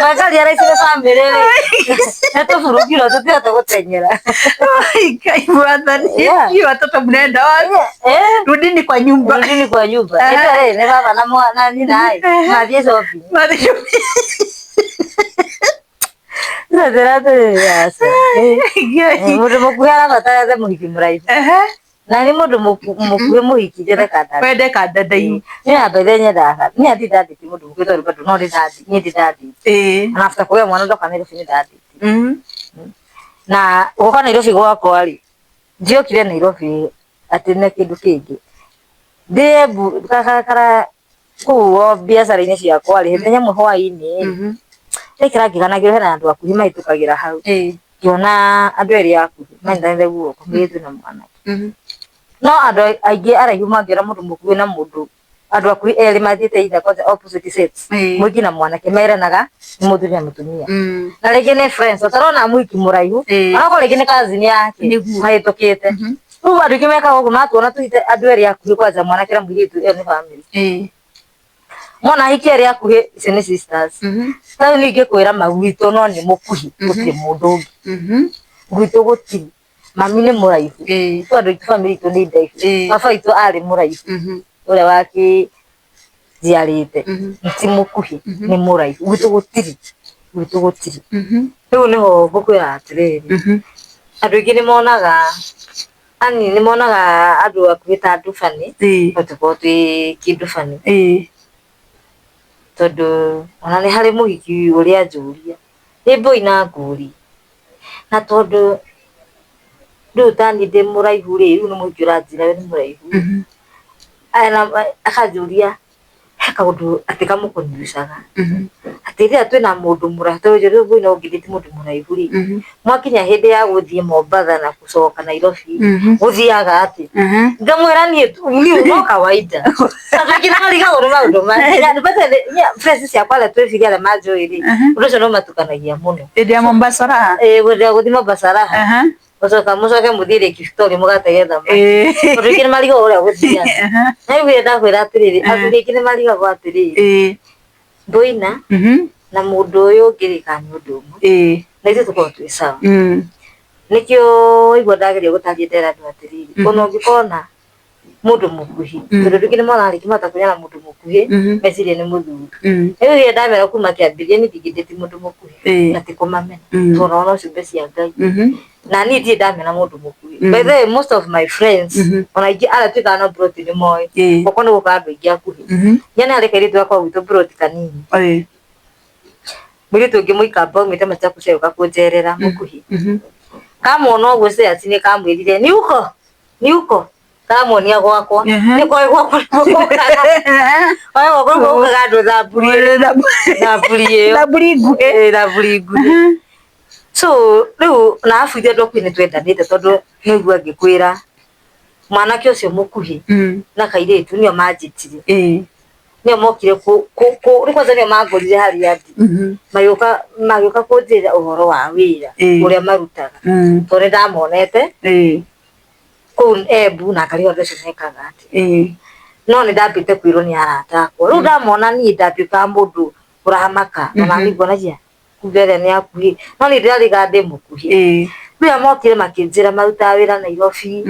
Makari araicire bamĩrĩ rĩ. Nĩ tũburugirwo tũtihota gũteng'era. Ngai mwathani. Hiyo watoto mnaenda wapi? Rudini kwa nyumba. Rudini kwa nyumba. Ĩno rĩ nĩ baba na mwana nyina ĩ. Mathiĩ shopping. Mathiĩ shopping. Ndĩra atĩrĩrĩ, aca. Mũndũ mũkuhĩ arabatara ethe mũhiki mũraihu. Na nĩ mũndũ mũkuhĩ mũhiki njethe kandanda. Wende kandanda. Niĩ na mbere nyendaga. Niĩ ndirĩ ndandĩte mũndũ mũkuhĩ tondũ bado no niĩ ndĩ ndandĩte. Na after kũgĩa mwana ndoka Nairobi nĩ ndandĩte. Na gũka Nairobi gwakwa rĩ, ndiokire Nairobi atĩ na kĩndũ kĩngĩ. Ndĩ Embu kara kũu o biacara-inĩ ciakwa rĩ, hĩndĩ ĩmwe hwaĩ-inĩ rĩ, ndaikara ngĩganagĩrwo hena andũ akuhĩ mahĩtũkagĩra hau. Ngĩona andũ erĩ akuhĩ manyitanĩte guoko, mũirĩtu na mwanake. No andũ aingĩ araihu mangĩona mũndũ mũkuhĩ na mũndũ, andũ akuhĩ erĩ mathiĩte either kwanja opposite sex, mũhiki na mwanake, meranaga nĩ mũthuri na mũtumia. Na rĩngĩ nĩ friends, ũtarona mũhiki mũraihu, onakorwo rĩngĩ nĩ cousin yake mahĩtũkĩte. Rĩu andũ aingĩ mekaga ũguo matuona tũhite andũ erĩ akuhĩ kwanja mwanake na mũirĩtu, ĩyo nĩ family. Mwana ahiki erĩ akuhĩ, icio nĩ sisters. Ta rĩu niĩ ingĩkwĩra ma gwitũ no nĩ mũkuhĩ, gũtirĩ mũndũ ũngĩ. Gwitũ gũtirĩ. Mami nĩ mũraihu. Tondũ andũ aitũ family itũ nĩ ndaihu. Baba witũ arĩ mũraihu. Ũrĩa wakĩnjiarĩte. Ti mũkuhĩ, nĩ mũraihu. Gwitũ gũtirĩ. Gwitũ gũtirĩ. Rĩu nĩho ngũkwĩra atĩrĩrĩ, andũ aingĩ nĩ monaga, yani nĩ monaga andũ akuhĩ ta ndubani, no tũkorwo twĩ kĩndũ bani. Tondũ ona nĩ harĩ mũhiki ũrĩa anjũria, nĩ mbũi na ngũri. Na tondũ rĩu ta niĩ ndĩ mũraihu rĩ, rĩu nĩ mũhiki ũranjĩra we nĩ mũraihu. Akanjũria he kaũndũ atĩ kamũkonfusaga. Atĩ rĩrĩa twĩna mũndũ mũraihu, tondũ rĩu mbũi no ũngĩthĩti mũndũ mũraihu rĩ, mwakinya hĩndĩ ya gũthiĩ Mombatha na gũcoka Nairobi, gũthiaga atĩa? Ngamwĩra niĩ no kawaida. Andũ aingĩ nĩ marigagwo nĩ maũndũ maya. Friends ciakwa arĩa twĩ arĩa manjũĩ rĩ, ũndũ ũcio nĩ ũmatukanagia mũno. Hĩndĩ ya Mombasa raha. Hĩndĩ ya gũthiĩ Mombasa raha. Mũcoka mũcoke mũthiĩ Lake Victoria mũgatege thamaki. Andũ aingĩ nĩ marigagwo ũrĩa gũthiaga. Na rĩu rĩrĩa ndakwĩra atĩrĩrĩ, athuri aingĩ nĩ marigagwo atĩrĩrĩ, Ndũina na mũndũ ũyũ ũngĩ rĩ kana nĩ ũndũ ũmwe. Na ithuĩ tũkoragwo twĩ sawa. Nĩkĩo waigua ndageria gũtaria ndera andũ atĩrĩrĩ, ona ũngĩkorwo na mũndũ mũkuhĩ, tondũ andũ aingĩ nĩ monaga rĩngĩ mahota kũgĩa na mũndũ mũkuhĩ, meciria nĩ mũthuri. Rĩu rĩrĩa ndamera kuma kĩambĩrĩria niĩ ndingĩndĩti mũndũ mũkuhĩ, na ti kũmamena, tondũ ona no ciũmbe cia Ngai. Na niĩ ndirĩ ndamena mũndũ mũkuhĩ. By the way, most of my friends, ona aingĩ arĩa tuĩkaga nao mburoti nĩ moĩ, okorwo nĩ gũkaga andũ aingĩ akuhĩ. Niĩ nĩ harĩ kairĩtu gakwa gwitũ mburoti kanini. Mũirĩtu ũngĩ mũikamba aumĩte Machakos agĩũka kũnjerera mũkuhĩ. Kamwona ũguo Seati nĩ kamwĩrire ni uko ni uko kamuonia gwakwa nĩ koĩ gwakwa nĩguo oĩ gwakwa nĩkuo gũkaga andũ thamburi thamburi ĩyo Thamburi nguhĩ. Thamburi nguhĩ. So rĩu na arabu ithuĩ andũ akuhĩ nĩ twendanĩte tondũ nĩũigua ngĩkwĩra mwanake ũcio mũkuhĩ na kairĩtu nĩo manjĩtire nĩo mokire rĩu kwanza nĩo mangorire harĩa ndĩ magĩũka magĩũka kũnjĩra ũhoro wa wĩra ũrĩa marutaga tondũ nĩ ndamonete kũu Embu na ngarigwo andũ acio mekaga atĩa. No nĩ ndambĩte kwĩrwo nĩ arata akwa rĩu ndamona niĩ ndatuĩkaga mũndũ ũramaka ona niĩ ngonagia kumbe ĩrĩa nĩ akuhĩ no niĩ ndĩrarĩga ndĩ mũkuhĩ. Rĩu mokire makĩnjĩra marutaga wĩra Nairobi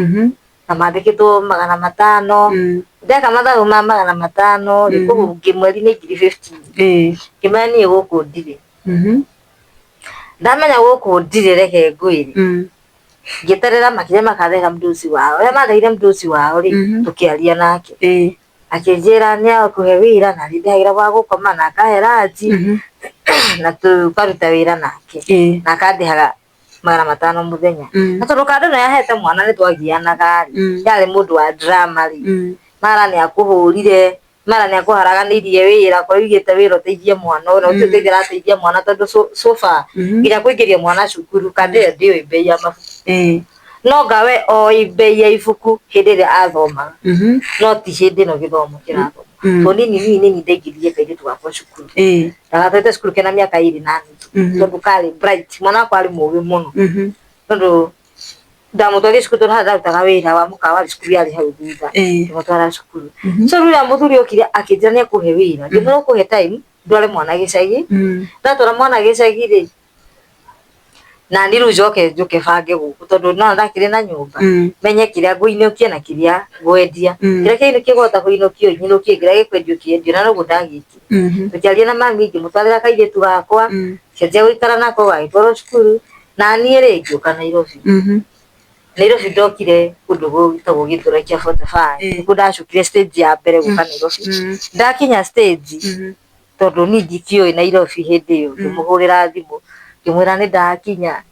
na mandĩkĩtwo 500. Ndeka mathabu ma 500 rĩ koguo ngĩmweri nĩ 15,000. Ngĩmenya niĩ gũkũ ndirĩ. Ndamenya gũkũ ndirĩ reke ngwĩre. Ngĩeterera makinya makarehera mũndũ wao. Ũrĩa mareheire mũndũ wao rĩ tũkĩaria nake. Akĩnjĩra nĩ akũhe wĩra na arĩndĩhagĩra gwa gũkoma na akahe ranji na tũkaruta wĩra nake na akandĩhaga 500 mũthenya. Na tondũ kando ĩno yahete mwana nĩ twagianaga rĩ yarĩ mũndũ wa drama rĩ mara nĩ akũhũrire mara nĩ akũharaganĩirie wĩra korwo ũigĩte wĩra ũteithie mwana ũyũ na gũtirĩ ũteithio arateithia mwana tondũ so far nginya kũingĩria mwana cukuru kando ĩyo ndĩũĩ mbei ya mabuku. No ngawe oĩ mbei ya ibuku hĩndĩ ĩrĩa athomaga no ti hĩndĩ ĩno gĩthomo kĩrathoma. Tondũ niĩ niĩ nĩ ndaingĩririe kairĩtu gakwa cukuru. Ndagatwarĩte cukuru kena mĩaka 2.5 tondũ karĩ bright mwana wakwa arĩ mũgĩ mũno. Tondũ ndamũtwarire cukuru tondũ harĩa ndarutaga wĩra wa mũkawa warĩ cukuru yarĩ hau thutha ngĩmũtwara cukuru. So rĩu rĩrĩa mũthuri okire akĩnjĩra nĩ ekũhe wĩra ngĩmwĩra ũkũhe time ndware mwana gĩcagi. Ndatwara mwana gĩcagi rĩ na niĩ rĩu njoke njũke bange gũkũ tondũ nĩwona ndakĩrĩ na nyũmba menye kĩrĩa ngũinũkia na kĩrĩa ngwendia. Kĩrĩa kĩinũkio ngũhota kũinũkio nyinũkie kĩrĩa gĩkwendio kĩendio na noguo ndagĩkire. Tũkĩaria na mami ngĩmũtwarĩra kairĩtu gakwa ngĩanjia gũikara nako gagĩtwarwo cukuru na niĩ rĩ ngĩũka Nairobi. Nairobi ndokire kũndũ gwĩtagwo Gĩthũrai kĩa 45 nĩkuo ndacukire stage ya mbere gũka Nairobi. Ndakinya stage tondũ niĩ ndikĩũĩ Nairobi hĩndĩ ĩyo ngĩmũhũrĩra thimũ ngĩmwĩra nĩ ndakinya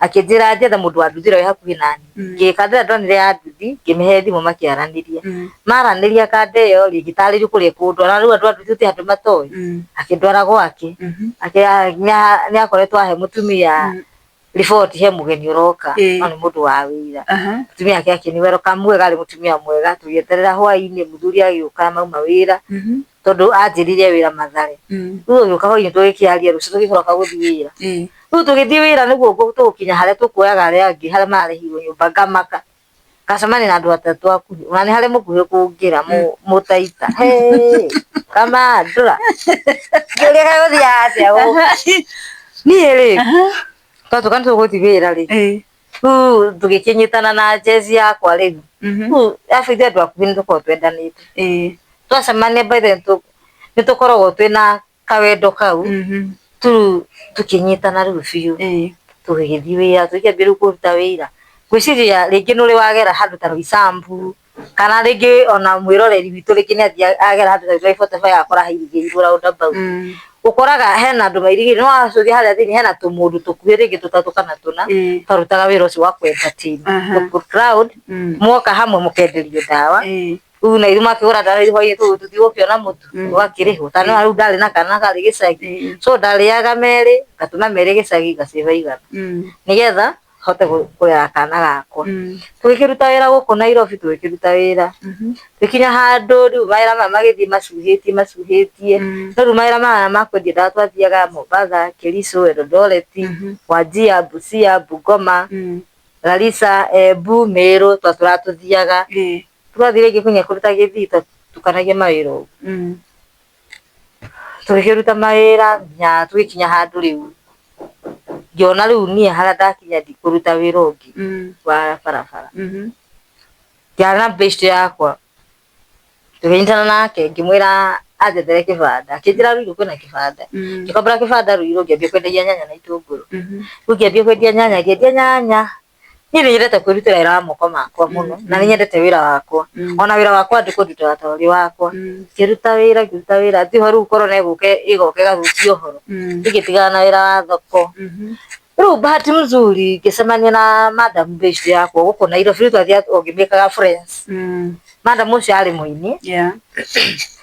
akĩnjĩra njethe mũndũ wa nduthi ũrĩa wĩ hakuhĩ naniĩ. Ngĩka ndĩrĩa ndonire ya nduthi ngĩmĩhe thimũ makĩaranĩria. Maranĩria kanda ĩyo rĩ ngĩtarĩrio kũrĩa ĩkũndwara rĩu andũ a nduthi gũtirĩ handũ matoĩ. Akĩndwara gwake nĩ akoretwo ahe mũtumia riboti he mũgeni ũroka no nĩ mũndũ wa wĩra. Mũtumia wake akĩni welcome wega arĩ mũtumia mwega tũgĩeterera hwainĩ mũthuri agĩũka mauma wĩra tondũ anjĩrire wĩra Mathare. Rĩu agĩũka hwainĩ tũgĩkĩaria rũciũ tũgĩcoka gũthiĩ wĩra. Rĩu tũgĩthiĩ wĩra nĩguo tũgũkinya harĩa tũkuoyaga arĩa angĩ harĩa mararĩhirwo nyũmba ngamaka. Ngacemania na andũ atatũ akuhĩ ona nĩ harĩ mũkuhĩ kũngĩra mũtaita. Kamandũra. Ngĩũria kaĩ gũthiaga atĩa gũkũ. Niĩ rĩ twatuĩka nĩ tũgũthiĩ wĩra rĩ rĩu tũgĩkĩnyitana na jezi yakwa rĩu. Rĩu arabu ithuĩ andũ akuhĩ nĩ tũkoragwo twendanĩte. Twacemania by the way nĩ tũkoragwo twĩna kawendo kau rĩu tũkĩnyitana rĩu biũ tũgĩgĩthiĩ wĩra tũgĩkĩambia rĩu kũruta wĩra. Ngwĩciria rĩngĩ nĩ ũrĩ wagera handũ ta Roysambu kana rĩngĩ ona mwĩroreri witũ rĩngĩ nĩ athiĩ agera handũ ta Gĩthũrai 45 agakora hairigĩirwo roundabout. Ũkoraga hena andũ mairigĩire no wacũthia harĩa thĩinĩ hena tũmũndũ tũkuhĩ rĩngĩ tũtatũ kana tũna twarutaga wĩra ũcio wa kũ entertain crowd mwoka hamwe mũkenderio ndawa. Rĩu na ithuĩ makĩgũra ndawa ithuĩ hwainĩ tũthiĩ gũkĩona mũtu ũgakĩrĩhwo. Ta rĩu ndarĩ na kana karĩ gĩcagi so ndarĩaga merĩ ngatũma merĩ gĩcagi ngacĩba 100 nĩgetha hote kũrera kana gakwa. Tũgĩkĩruta wĩra gũkũ Nairobi tũgĩkĩruta wĩra tũgĩkinya handũ rĩu mawĩra maya magĩthiĩ macuhĩtie macuhĩtie no rĩu mawĩra maya ma kwendia ndawa twathiaga Mombatha, Kericho, Eldoret, Wajir, Busia, Bungoma, Garissa, Embu, Meru twatũraga tũthiaga. Twathiĩ rĩngĩ nginya kũruta gĩthii twatukanagia mawĩra ũguo. Tũgĩkĩruta mawĩra nginya tũgĩkinya handũ rĩu ngĩona rĩu niĩ harĩa ndakinya ndikũruta wĩra ũngĩ wa barabara. Ngĩaria na best yakwa tũkĩnyitana nake ngĩmwĩra anjethere kĩbanda akĩnjĩra Ruiru kwĩna kĩbanda. Ngĩkombora kĩbanda Ruiru ngĩambia kwendagia nyanya na itũngũrũ. Rĩu ngĩambia kwendia nyanya ngĩendia nyanya Niĩ nĩ nyendete kwĩrutĩra wĩra wa moko makwa mũno na nĩ nyendete wĩra wakwa. Ona wĩra wakwa ndĩkũ ndutaga ta ũrĩ wakwa. Ngĩruta wĩra ngĩruta wĩra tiho rĩu korona ĩgũka ĩgoka ĩgathũkia ũhoro. Ngĩtigana na wĩra wa thoko. Rĩu bahati mzuri ngĩcemania na madam best yakwa gũkũ Nairobi rĩu twathiaga o ngĩmĩkaga friends. Madam ũcio arĩ mũini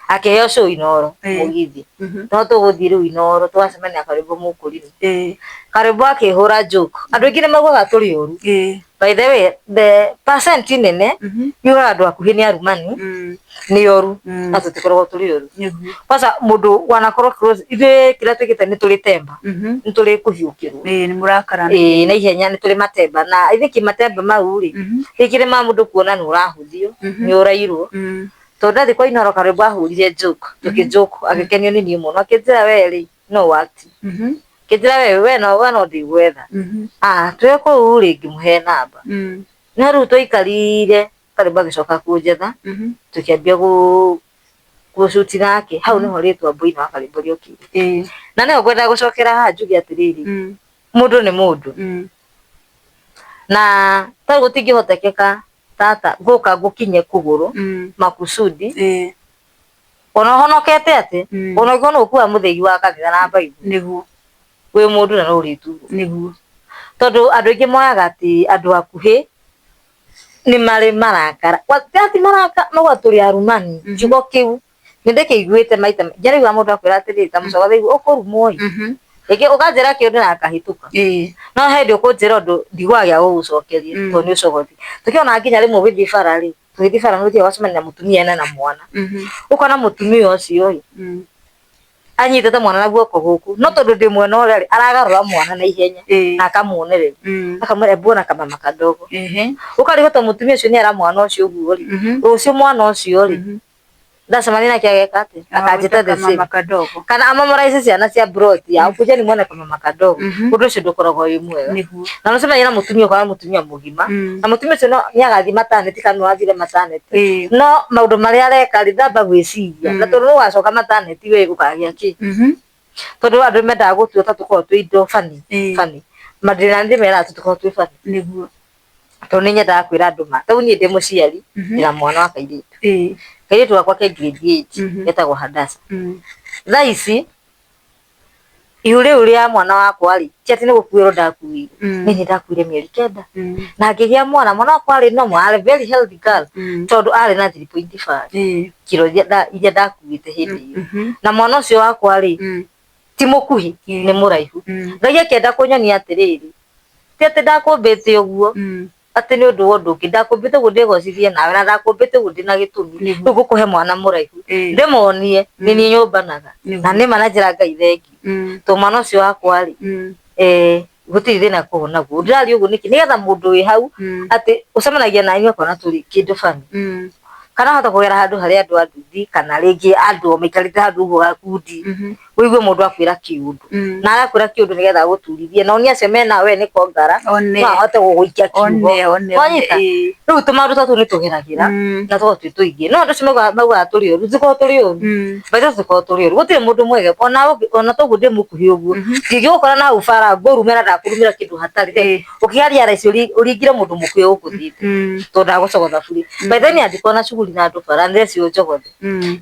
akĩheo show Inooro mũgithi. No tũgũthiĩ rĩu Inooro twacemania na Karwĩmbo Mũkũrinũ. Karwĩmbo akĩhũra joke. Andũ aingĩ nĩ maugaga tũrĩ oru. By the way, the percent nene yugaga andũ akuhĩ nĩ arumani, nĩ oru, na tũtikoragwo tũrĩ oru. Kwanza mũndũ wanakorwo close, ithuĩ kĩrĩa twĩkĩte nĩ tũrĩ temba, nĩ tũrĩ kũhiũkĩrwo. Ĩĩ na ihenya nĩ tũrĩ matemba na I think matemba mau rĩ, rĩngĩ nĩ ma mũndũ kuona nĩ ũrahũthio, nĩ ũrairwo. Tondũ ndathiĩ kwa Inooro Karwĩmbo ahũrire joke, tũkĩ joke agĩkenio nĩ niĩ mũno akĩnjĩra we rĩ no act. Akĩnjĩra we no ndĩgwetha. Ah twĩ kũu rĩ ngĩmũhe namba. No rĩu twaikarire Karwĩmbo agĩcoka kũnjetha tũkĩambia gũ shoot nake hau nĩho rĩtwa Boina wa Karwĩmbo rĩokire. Na nĩho ngwendaga gũcokera haha njuge atĩrĩrĩ, mũndũ nĩ mũndũ. Na tarĩu gũtingĩhotekeka tata ngũka ngũkinye kũgũrũ makusudi ona ũhonokete atĩ ona ũngĩkorwo nĩ ũkuaga mũthĩgi wa kanitha na Bible nĩguo wĩ mũndũ na no ũrĩturwo. Nĩguo. Tondũ andũ aingĩ moyaga atĩ andũ akuhĩ nĩ marĩ marakara. Ti marakara maugaga tũrĩ arumani. Kiugo kĩu nĩ ndĩkĩiguĩte maita maingĩ. Njaraigua mũndũ akwĩra atĩrĩrĩ ta mũcogo ũkũrumwo ĩ. Rĩngĩ ũkanjĩra kĩũndũ na ngahĩtũka. No he hĩndĩ ũkũnjĩra ũndũ ndigwaga gĩa gũgũcokeria tondũ nĩ ũcogothi. Tũkĩona nginya rĩmwe ũgĩthiĩ bara rĩ, tũgĩthiĩ bara nĩ ũthiaga ũgacemania na mũtumia ena na mwana. Ũkona mũtumia ũcio ĩ, anyitĩte mwana na guoko gũkũ, no tondũ ndĩ mwena ũrĩa rĩ, aragarũra mwana na ihenya na akamuonereria. Akamwĩra hebu ona kamama kadogo. Ũkarigwo ta mũtumia ũcio nĩ era mwana ũcio ũguo rĩ, rũciũ mwana ũcio rĩ, ndacemania nake ageka atĩa? Akanjĩta the same. Kana amamoraice ciana cia broti yao, kujeni muone kamama kadogo. Ũndũ ũcio ndũkoragwo wĩ mwega. Na nĩ ũcemanagia na mũtumia ũkona mũtumia mũgima, na mũtumia ũcio nĩ agathiĩ maternity kana nĩ wathire maternity. No maũndũ marĩa areka rĩ, ndamba gwĩciria. Na tondũ nĩ ũgacoka maternity we ũkagĩa kĩ? Tondũ andũ mendaga gũtua ta tũkoragwo twĩ indo funny funny. Na ndĩmeraga tũtikoragwo twĩ funny. Nĩguo. Tondũ nĩ nyendaga kwĩra andũ ma. Tarĩu niĩ ndĩ mũciari, ndĩna mwana wa kairĩtu. Kairĩtu gakwa ke grade 8, getagwo Hadassah. Thaa ici, ihu rĩu rĩa mwana wakwa rĩ, ti atĩ nĩ gũkuĩrwo ndakuĩirwo, niĩ nĩ ndakuire mĩeri 9. Na ngĩgĩa mwana, mwana wakwa arĩ normal, arĩ very healthy girl, tondũ arĩ na 3.5 kiro iria ndakuĩte hĩndĩ ĩyo. Na mwana ũcio wakwa rĩ, ti mũkuhĩ, nĩ mũraihu. Ngai akĩenda kũnyonia atĩrĩrĩ, ti atĩ ndakũmbĩte ũguo, atĩ nĩ ũndũ wa ũndũ ũngĩ, ndakũmbĩte ũguo ndĩgocithie nawe, na ndakũmbĩte ũguo ndĩna gĩtũmi, rĩu ngũkũhe mwana mũraihu, ndĩmonie nĩ niĩ nyũmbanaga, na nĩma na njĩra Ngai thengiũ, tondũ mwana ũcio wakwa rĩ, gũtirĩ thĩna ngoragwo naguo. Ndĩraria ũguo nĩkĩ? Nĩgetha mũndũ wĩ hau atĩ ũcemanagia na niĩ ũkona tũrĩ kĩndũ funny, kana wahota kũgera handũ harĩ andũ a nduthi kana rĩngĩ andũ maikarĩte handũ ũguo gakundi, ũigue mũndũ akwĩra kĩũndũ, na arakwĩra kĩũndũ nĩgetha agũturithie, na one acio mena we nĩ kongara, no ahote gũgũikia kiugo. Wanyita? Rĩu tũmaũndũ ta tũu nĩ tũgeragĩra na tũkoragwo twĩ tũingĩ. No andũ acio maugaga tũrĩ oru, tũtikoragwo tũrĩ oru. By the way tũtikoragwo tũrĩ oru. Gũtirĩ mũndũ mwega ona toguo ndĩ mũkuhĩ ũguo, ndingĩgũkora na hau bara ngũrume na ndakũrumĩra kĩndũ hatarĩ. Ũkĩaria raici ũringire mũndũ mũkuhĩ ũgũthiĩte tondũ ndagũcogotha bure. By the way niĩ angĩkorwo na shughuli na andũ bara unless ũnjogothe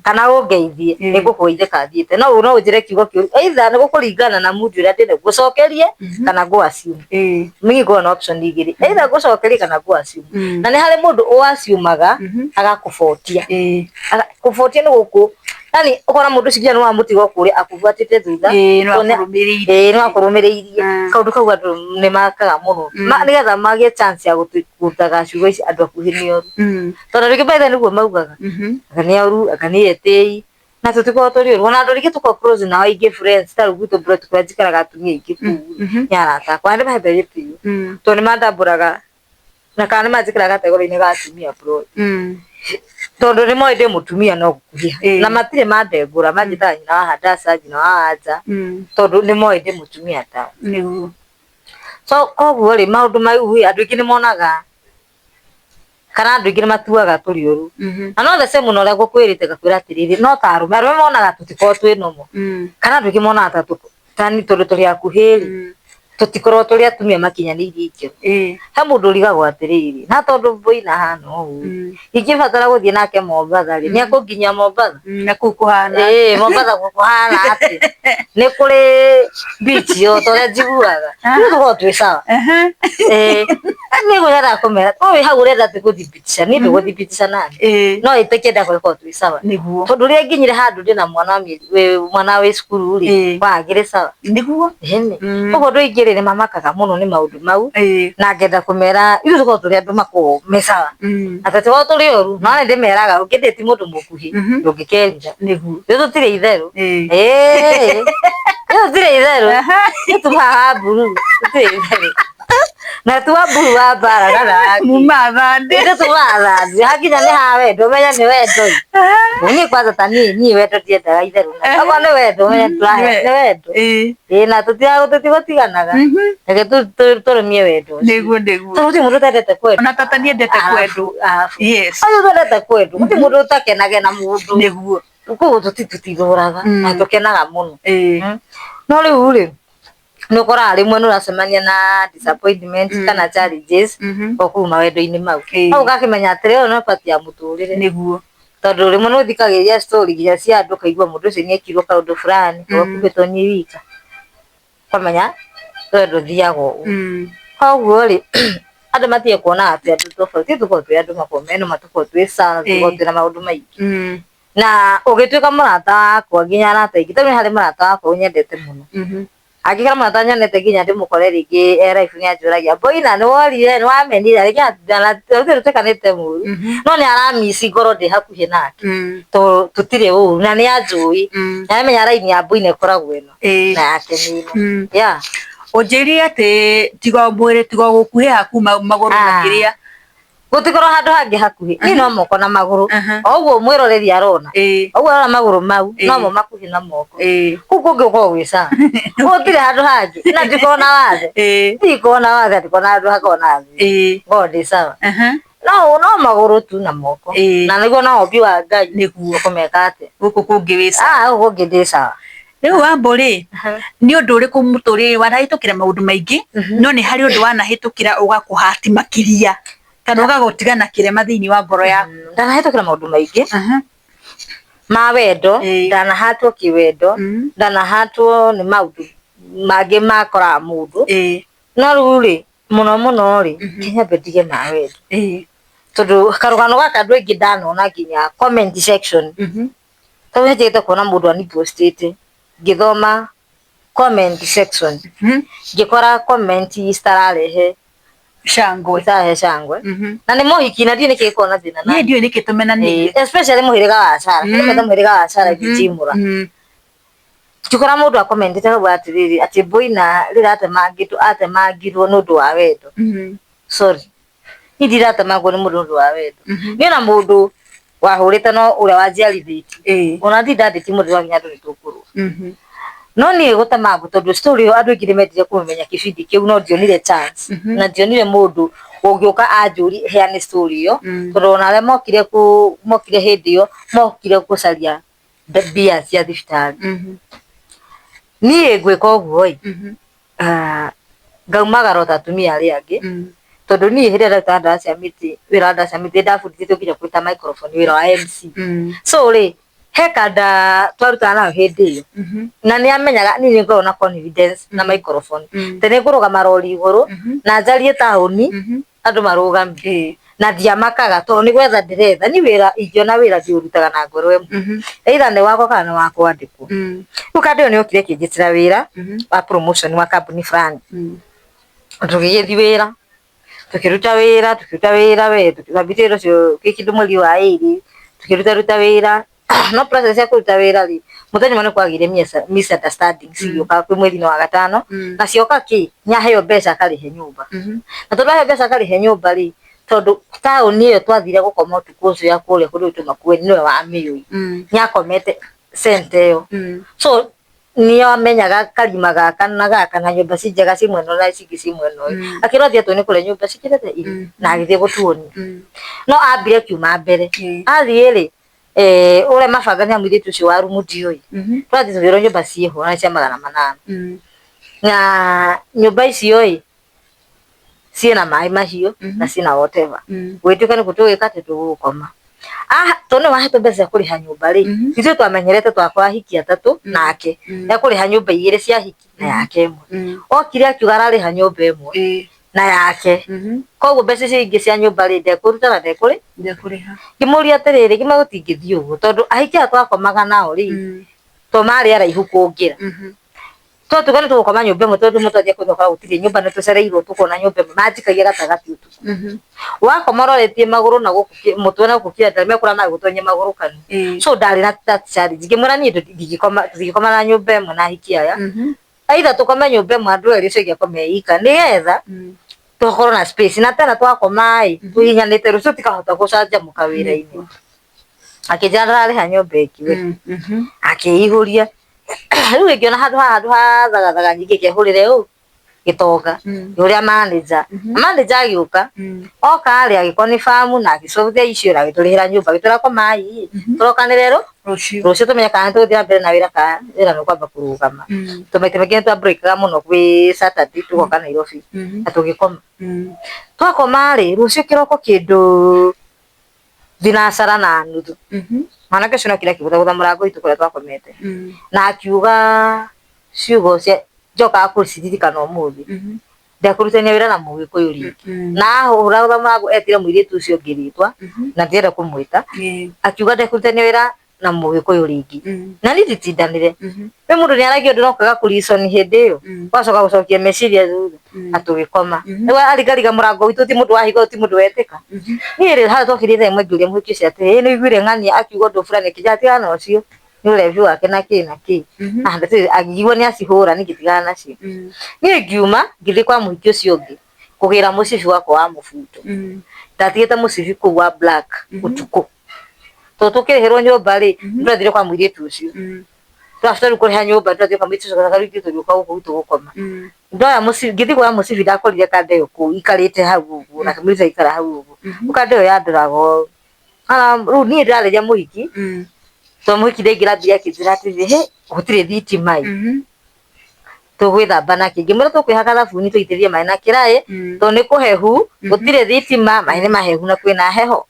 kana ũngeithie nĩ ngũkũgeithĩka thiĩte. No ũnjĩre kiugo kĩũru either nĩ gũkũringana na mood ĩrĩa ndĩnayo ngũcokerie kana ngũ assume. Niĩ ngoragwo na option igĩrĩ, either ngũcokerie kana ngũ assume. Na nĩ harĩ mũndũ ũ assume aga agakũbotia. Kũbotia nĩ gũkũ yani ũkona mũndũ ũcio nginya nĩ wamũtiga o kũrĩa akũbuatĩte thutha. Ĩĩ no akũrũmĩrĩirie. Kaũndũ kau andũ nĩ makaga mũno nĩgetha magĩe chance ya gũtaga ciugo ici andũ akuhĩ nĩ oru. Tondũ rĩngĩ by the way nĩguo maugaga, anga nĩ oru, anga nĩ etĩi, na tũtikoragwo tũrĩ oru. Ona andũ rĩngĩ tũkoragwo close nao aingĩ friends ta rĩu gwitũ plot kũrĩa njikaraga atumia aingĩ kũu nĩ arata akwa na ndĩmahete gĩtĩo tondũ nĩ mandambũraga na kana nĩ manjĩkĩraga kategori-inĩ ga atumia plot. Tondũ nĩ moĩ ndĩ mũtumia no gũkuhĩha. Na matirĩ mandengũra, manjĩtaga nyina wa Hadassah, nyina wa Anja, tondũ nĩ moĩ ndĩ mũtumia tao. Nĩguo. So koguo rĩ, maũndũ mau rĩ, andũ aingĩ nĩ monaga kana andũ aingĩ nĩ matuaga tũrĩ oru. Na no the same na ũrĩa ngũkwĩrĩte ngakwĩra atĩrĩrĩ, no ta arũme, arũme monaga tũtikoragwo twĩ normal. Kana andũ aingĩ monaga ta tondũ tũrĩ akuhĩ rĩ, Tũtikorwo tũrĩ atumia makinyanĩirie ikĩro. He mũndũ ũrigagwo atĩrĩrĩ, na tondũ Boina ahana ũũ, ingĩbatara gũthiĩ nake Mombatha rĩ, nĩ ekũnginyia Mombatha? Na kũu kũhana. Ĩĩ, Mombatha kũhana atĩa? Nĩ kũrĩ beach o ta ũrĩa njiguaga. Rĩu tũkoragwo twĩ sawa. Ĩĩ, niĩ ngwendaga kũmera, we wĩ hau ũrenda atĩ gũthibitisha, niĩ ndũgũthibitisha nani. No ĩtĩkie ndakora twĩ sawa. Nĩguo. Tondũ rĩrĩa nginyire handũ ndĩna mwana wa mĩeri, mwana wĩ cukuru rĩ, wagĩrĩ sawa. Nĩguo. Ĩni. Koguo andũ aingĩ rĩ, nĩ mamakaga mũno nĩ maũndũ mau. Na ngenda kũmera, ithuĩ tũkoragwo tũrĩ andũ makoragwo me sawa. Atĩ tũkoragwo tũrĩ oru, no nĩ ndĩmeraga ũngĩndĩti mũndũ mũkuhĩ, ndũngĩkerira. Nĩguo. Ithuĩ tũtirĩ itherũ. Ĩĩ. Ithuĩ tũtirĩ itherũ. Ithuĩ tumaga wa mburu, tũtirĩ itherũ. Na tu wa mburu wa mbara kana wa kĩ. Muma thandĩ. Ithuĩ tumaga thandĩ. Hakinya nĩ ha wendo, ũmenye nĩ wendo. Niĩ kwanza ta niĩ, niĩ wendo ndiendaga itherũ. Okorwo nĩ wendo, ũmenye nĩ wendo. Ĩĩ na tũtigũtiganaga. Reke tũrũmie wendo ũcio. Nĩguo nĩguo. Tondũ gũtirĩ mũndũ ũtendete kwendwo. Ona tata niendete kwendwo. Yes. Ũyũ ũtendete kwendwo. Gũtirĩ mũndũ ũtakenage na mũndũ. Nĩguo. Koguo tũtithũraga na tũkenaga mũno. No rĩu rĩ, nĩ ũkoraga rĩmwe nĩ ũracemania na disappointment kana challenges o kũu mawendo-inĩ mau. Hau ũgakĩmenya atĩrĩ, ũyũ no part ya mũtũrĩre. Nĩguo. Tondũ rĩmwe nĩ ũthikagĩrĩria story nginya cia andũ ũkaigua mũndũ ũcio nĩ ekirwo kaũndũ fulani, ũgakumbe to niĩ wika. Ũkamenya wendo ũthiaga ũguo. Koguo rĩ, andũ matige kuona atĩ andũ tofauti, tũkoragwo twĩ andũ makoragwo me noma, tũkoragwo twĩ sawa, tũkoragwo twĩna maũndũ maingĩ. Na ũgĩtuĩka mũrata wakwa nginya arata aingĩ, ta rĩu nĩ harĩ mũrata wakwa ũnyendete mũno. Angĩkorwo mũrata nyonete nginya ndĩmũkore rĩngĩ e live nĩ anjũragia, Boina nĩ worire, nĩ wamenire, rĩngĩ tũtirĩ twĩkanĩte mũru, no nĩ aramisi ngorwo ndĩ hakuhĩ nake, tondũ tũtirĩ ũru na nĩ anjũĩ, na nĩamenya raini ya Boina ĩkoragwo ĩno na yake nĩ ĩno. Yeah. Ũnjĩrire atĩ tiga mwĩrĩ tiga gũkuhĩha kuma magũrũ na kĩrĩa. Gũtikorwo handũ hangĩ hakuhĩ, niĩ no moko na magũrũ, o ũguo mwĩroreri arona, o ũguo arona magũrũ mau, nomo makuhĩ na moko. Kũu kũngĩ gũkoragwo gwĩ sawa. Gũtirĩ handũ hangĩ, na ndikoragwo na wathe, ndikoragwo na wathe, ndikoragwo na handũ hakoragwo na thĩna, ngoragwo ndĩ sawa. No no magũrũ tu na moko, na nĩguo no ũmbi wa Ngai. Nĩguo. Ũkũmeka atĩa? Gũkũ kũngĩ wĩ sawa. Ah, gũkũ kũngĩ ndĩ sawa. Rĩu Wambũ rĩ, nĩ ũndũ ũrĩkũ mũtũrĩre wanahĩtũkĩra maũndũ maingĩ, no nĩ harĩ ũndũ wanahĩtũkĩra ũgakũhati makĩria kana ũgagũtiga na kĩrema thĩinĩ wa ngoro yaku? Ndanahĩtũkĩra maũndũ maingĩ ma wendo, ndanahatwo kĩwendo, ndanahatwo nĩ maũndũ mangĩ makoraga mũndũ, no rĩu rĩ, mũno mũno rĩ, reke nyambe ndige ma wendo, tondũ karũgano gaka andũ aingĩ ndanona nginya comment section, tondũ nĩ kuona mũndũ anipostĩte, ngĩthoma comment section, ngĩkora comment citararehe Shangwe. Citararehe shangwe. Na nĩ mũhiki na ndiũĩ nĩkĩ gĩkoragwo na thĩna nake. Niĩ ndiũĩ nĩkĩ tũmenanĩire. Especially mũhĩrĩga wa Sarah. Kĩrĩa meta mũhĩrĩga wa Sarah ingĩnjimũra. Ngĩkora mũndũ akomentete akauga atĩrĩrĩ, atĩ Boina rĩrĩa atemangĩtwo atemangirwo nĩ ũndũ wa wendo. Sorry. Niĩ ndiratemangwo nĩ mũndũ nĩ ũndũ wa wendo. Niĩ ona mũndũ wahũrĩte no ũrĩa wanjiarithĩtie. Ona ndirĩ ndandĩti mũndũ wakinya andũ nĩ tũkũrũa. No niĩ gũtemangwo tondũ story ĩyo andũ aingĩ nĩ mendire kũmenya kĩbindi kĩu no ndionire chance. Na ndionire mũndũ ũngĩũka anjũrie heane story ĩyo, tondũ ona arĩa mokire mokire hĩndĩ ĩyo mokire gũcaria mbia cia thibitarĩ. Niĩ ngwĩka ũguo ĩ, ngaumagara o ta atumia arĩa angĩ, tondũ niĩ hĩndĩ ĩrĩa ndarutaga ndawa cia mĩtĩ, wĩra wa ndawa cia mĩtĩ nĩndabundithĩtio nginya kũruta microphone wĩra wa MC. So rĩ, he kanda twarutaga nayo hĩndĩ ĩyo, na nĩ amenyaga niĩ nĩ ngoragwo na confidence na microphone, atĩ nĩ ngũrũgama rori igũrũ na njarie taũni andũ marũgame, na ndiamakaga tondũ nĩ gwetha ndĩretha, niĩ wĩra ingĩona wĩra ndĩũrutaga na ngoro ĩmwe, either nĩ wakwa kana nĩ wa kwandĩkwo. Rĩu kanda ĩyo nĩ yokire ĩkĩnjĩtĩra wĩra wa promotion wa kambuni fulani, tũgĩgĩthiĩ wĩra, tũkĩruta wĩra, tũkĩruta wĩra we, twambire wĩra ũcio kĩndũ mweri wa ĩrĩ, tũkĩruta ruta wĩra, no process ya kũruta wĩra rĩ, mũthenya ũmwe nĩ kwagĩire misunderstanding cigĩũka kwĩ mweri-inĩ wa gatano, na cioka kĩ, nĩ aheo mbeca akarĩhe nyũmba, na tondũ aheo mbeca akarĩhe nyũmba rĩ, tondũ taũni ĩyo twathire gũkoma ũtukũ ũcio ya kũrĩa kũndũ gwĩtwo Makueni nĩwe wamĩũĩ, nĩ akomete center ĩyo, so nĩ amenyaga karima gaka na gaka na nyũmba ci njega ci mwena ũyũ na ici ingĩ ci mwena ũyũ, akĩrwo athiĩ atuonie kũrĩa nyũmba cikĩrĩte irĩ, na agĩthiĩ gũtuonia, no ambire akiuma mbere, athiĩ rĩ, ũrĩa mabanga nĩ mũirĩtu ũcio wa rumu ndiũĩ, twathiĩ tũkĩrwo nyũmba ciĩho na cia 800. Na nyũmba icio ĩ ciĩna maĩ mahiũ na ciĩna whatever. Gũgĩtuĩka nĩkuo tũgwĩka atĩ tũgũkoma. Ah, tondũ nĩwe wahetwo mbeca cia kũrĩha nyũmba rĩ, ithuĩ twamenyerete twakwa ahiki atatũ nake ekũrĩha nyũmba igĩrĩ cia ahiki na yake ĩmwe. Okire akiuga ararĩha nyũmba ĩmwe na yake. Koguo mbeca icio ingĩ cia nyũmba rĩ, ndekũruta na ndekũrĩ. Ndekũrĩha. Ngĩmũria atĩrĩrĩ, gima gũtingĩthiĩ ũguo tondũ ahiki aya twakomaga nao rĩ, to marĩ araihu kũngĩra. Twatuga nĩ tũgũkoma nyũmba ĩmwe tondũ mũndũ athiĩ kũnyua gũtirĩ nyũmba nĩ tũcereirwo tũkona nyũmba ĩmwe manjikagia gatagatĩ ũtukũ. Wakoma ũroretie magũrũ na gũkũ mũtwe na gũkũ kĩanda mekũra magũtonyia magũrũ kanua. So ndarĩ na that challenge. Ngĩmwĩra niĩ ndingĩkoma tũtingĩkoma na nyũmba ĩmwe na ahiki aya. Either tũkome nyũmba ĩmwe andũ erĩ ũcio ũngĩ akome e ika nĩgetha tũkorwo na space na tena twakoma ĩ tũhihinyanĩte rũciũ tikahota gũcanjamũka wĩra-inĩ. Akĩnjĩra ndararĩha nyũmba ĩngĩ we. Akĩihũria. Rĩu ngĩona handũ haha handũ ha thagathaga nyingĩ ngehũrĩre ũ gĩtonga ngĩhũrĩra manager. Manager agĩũka oka rĩ agĩ confirm na agĩsolve issue na agĩtũrĩhĩra nyũmba agĩtwĩra komai ĩ tũrokanĩre rũ Rũciũ. Rũciũ tũmenye kana nĩtũgũthiĩ na mbere na wĩra kana wĩra nĩ ũkwamba kũrũgama. Tondũ maita maingĩ nĩ twa break aga mũno gwĩ Saturday tũgoka Nairobi na tũgĩkoma. Twakoma rĩ rũciũ kĩroko kĩndũ thinacara na nuthu mwanake ũcio nĩokire akĩgũthagũtha mũrango witũ kũrĩa twakomete na akiuga ciugo cia njokaga kũciririkana ũmũthĩ, ndekũrutithania wĩra na mũgĩkũyũ rĩngĩ. Na ahũragũra mũrango etire mũirĩtu ũcio ũngĩ rĩtwa na ndirenda kũmwĩta, akiuga ndekũrutithania wĩra na mũgĩkũyũ rĩngĩ. Na niĩ nditindanĩre we mũndũ nĩ aragia ũndũ no kaga kũ reason hĩndĩ ĩyo ũgacoka gũcokia meciria thutha na tũgĩkoma. Rĩu arigariga mũrango witũ ti mũndũ wahinga ti mũndũ wetĩka. Niĩ rĩ harĩa twokire thaa ĩmwe ngĩũria mũhiki ũcio atĩrĩ, ĩ nĩ ũiguire ng'ania akiuga ũndũ fulani akĩnjĩra tigana na ũcio nĩ ũrebi wake na kĩ na kĩ. Angĩigua nĩ acihũra niĩ ngĩtigana nacio. Niĩ ngiuma ngĩthiĩ kwa mũhiki ũcio ũngĩ kũgĩra mũcibi wakwa wa mũbuto. Ndatigĩte mũcibi kũu wa black ũtukũ. Tondũ tũkĩrĩhĩrwo nyũmba rĩ, nĩtwathire kwa mũirĩtu ũcio. Twafter rĩu kũrĩha nyũmba nĩtwathire kwa mũirĩtu ũcio rĩu ithuĩ tũgĩũka gũkũ gwitũ gũkoma. Ndoya mũcibi ngĩthiĩ kuoya mũcibi ndakorire kanda ĩyo kũu ikarĩte hau ũguo nake mũirĩtu aikara hau ũguo. Rĩu kanda ĩyo yandoraga ũũ. Rĩu niĩ ndĩrarĩria mũhiki, tondũ mũhiki ndaingĩra ambire akĩnjĩra atĩrĩrĩ, hĩ gũtirĩ thitima ĩ, tũgwĩthamba nakĩ? Ngĩmwĩra tũkwĩhaka thabuni tũitĩrĩrie maĩ na kĩraĩ tondũ nĩ kũhehu, gũtirĩ thitima, maĩ nĩ mahehu na kwĩna heho.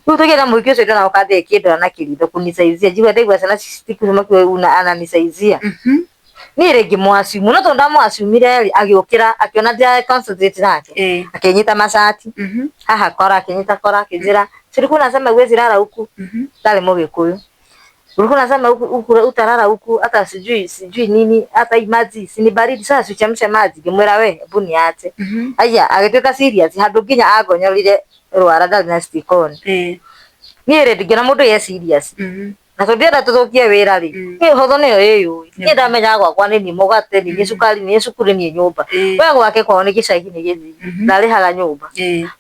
Rĩu tũkĩenda mũhiki ũcio ndona ũkambia ĩkĩndora na kĩritho kũnicaizia njigua ndaigua ciana citikusema kiwa ananicaizia. Niĩ rĩ ngĩmũ-assume no tondũ ndamũ-assume-ire rĩ agĩũkĩra akĩona ndira concentrate nake akĩnyita macati haha kora akĩnyita kora akĩnjĩra si ulikuwa unasema huwezi lala huku. Ndarĩ mũgĩkũyũ. Ulikuwa unasema huku huku utalala huku hata sijui sijui nini hata hii maji si ni baridi sasa si uchemshe maji. Ngĩmwĩra we hebu niache. Aya agĩtuĩka serious handũ nginya angonyorire rwara ndarĩ na stick on. Niĩ rĩ ndingĩona mũndũ ye serious na tondũ ndĩrenda tũthũkie wĩra rĩ, niĩ hotho nĩyo ĩyũĩ. Niĩ ndamenyaga gwakwa nĩ niĩ mũgate, nĩ niĩ cukari, nĩ niĩ cukuru, nĩ niĩ nyũmba. We gwake kwao nĩ gĩcagi nĩ gĩthii ndarĩhaga nyũmba.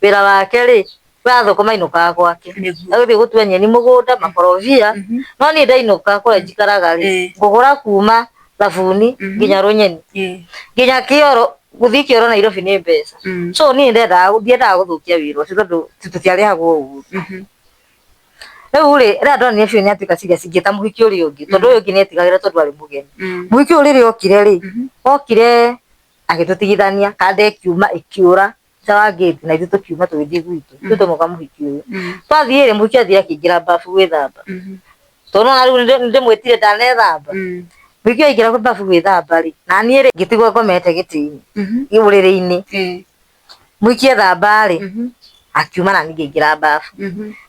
Wĩra wake rĩ, we athũkũma ainũkaga gwake agĩthiĩ gũtua nyeni mũgũnda makorobia. No niĩ ndainũka kũrĩa njikaraga rĩ, ngũgũra kuma thabuni nginya rũnyeni nginya kĩoro gũthiĩ kĩoro Nairobi nĩ mbeca. So niĩ ndiendaga gũthũkia wĩra ũcio tondũ tũtiarĩhagwo ũru. Rĩu rĩ, rĩrĩa ndonire biũ nĩ atuĩka serious ngĩta mũhiki ũrĩa ũngĩ tondũ ũyũ ũngĩ nĩ etigagĩra tondũ arĩ mũgeni. Mũhiki ũyũ rĩrĩa okire rĩ, okire agĩtũtigithania kanda ĩkiuma ĩkĩũra nja wa gate na ithuĩ tũkiuma tũgĩthiĩ gwitũ. Ithuĩ twauma kwa mũhiki ũyũ. Twathiĩ rĩ, mũhiki athire akĩingĩra bafu gwĩthamba. Tondũ nĩwona rĩu nĩndĩmwĩtire ndanethamba. Mũhiki ũyũ aingĩra bafu gwĩthamba rĩ, na niĩ rĩ ngĩtigwo ngomete gĩtĩ-inĩ ũrĩrĩ-inĩ. Mũhiki ethamba rĩ, akiuma na niĩ ngĩingĩra bafu.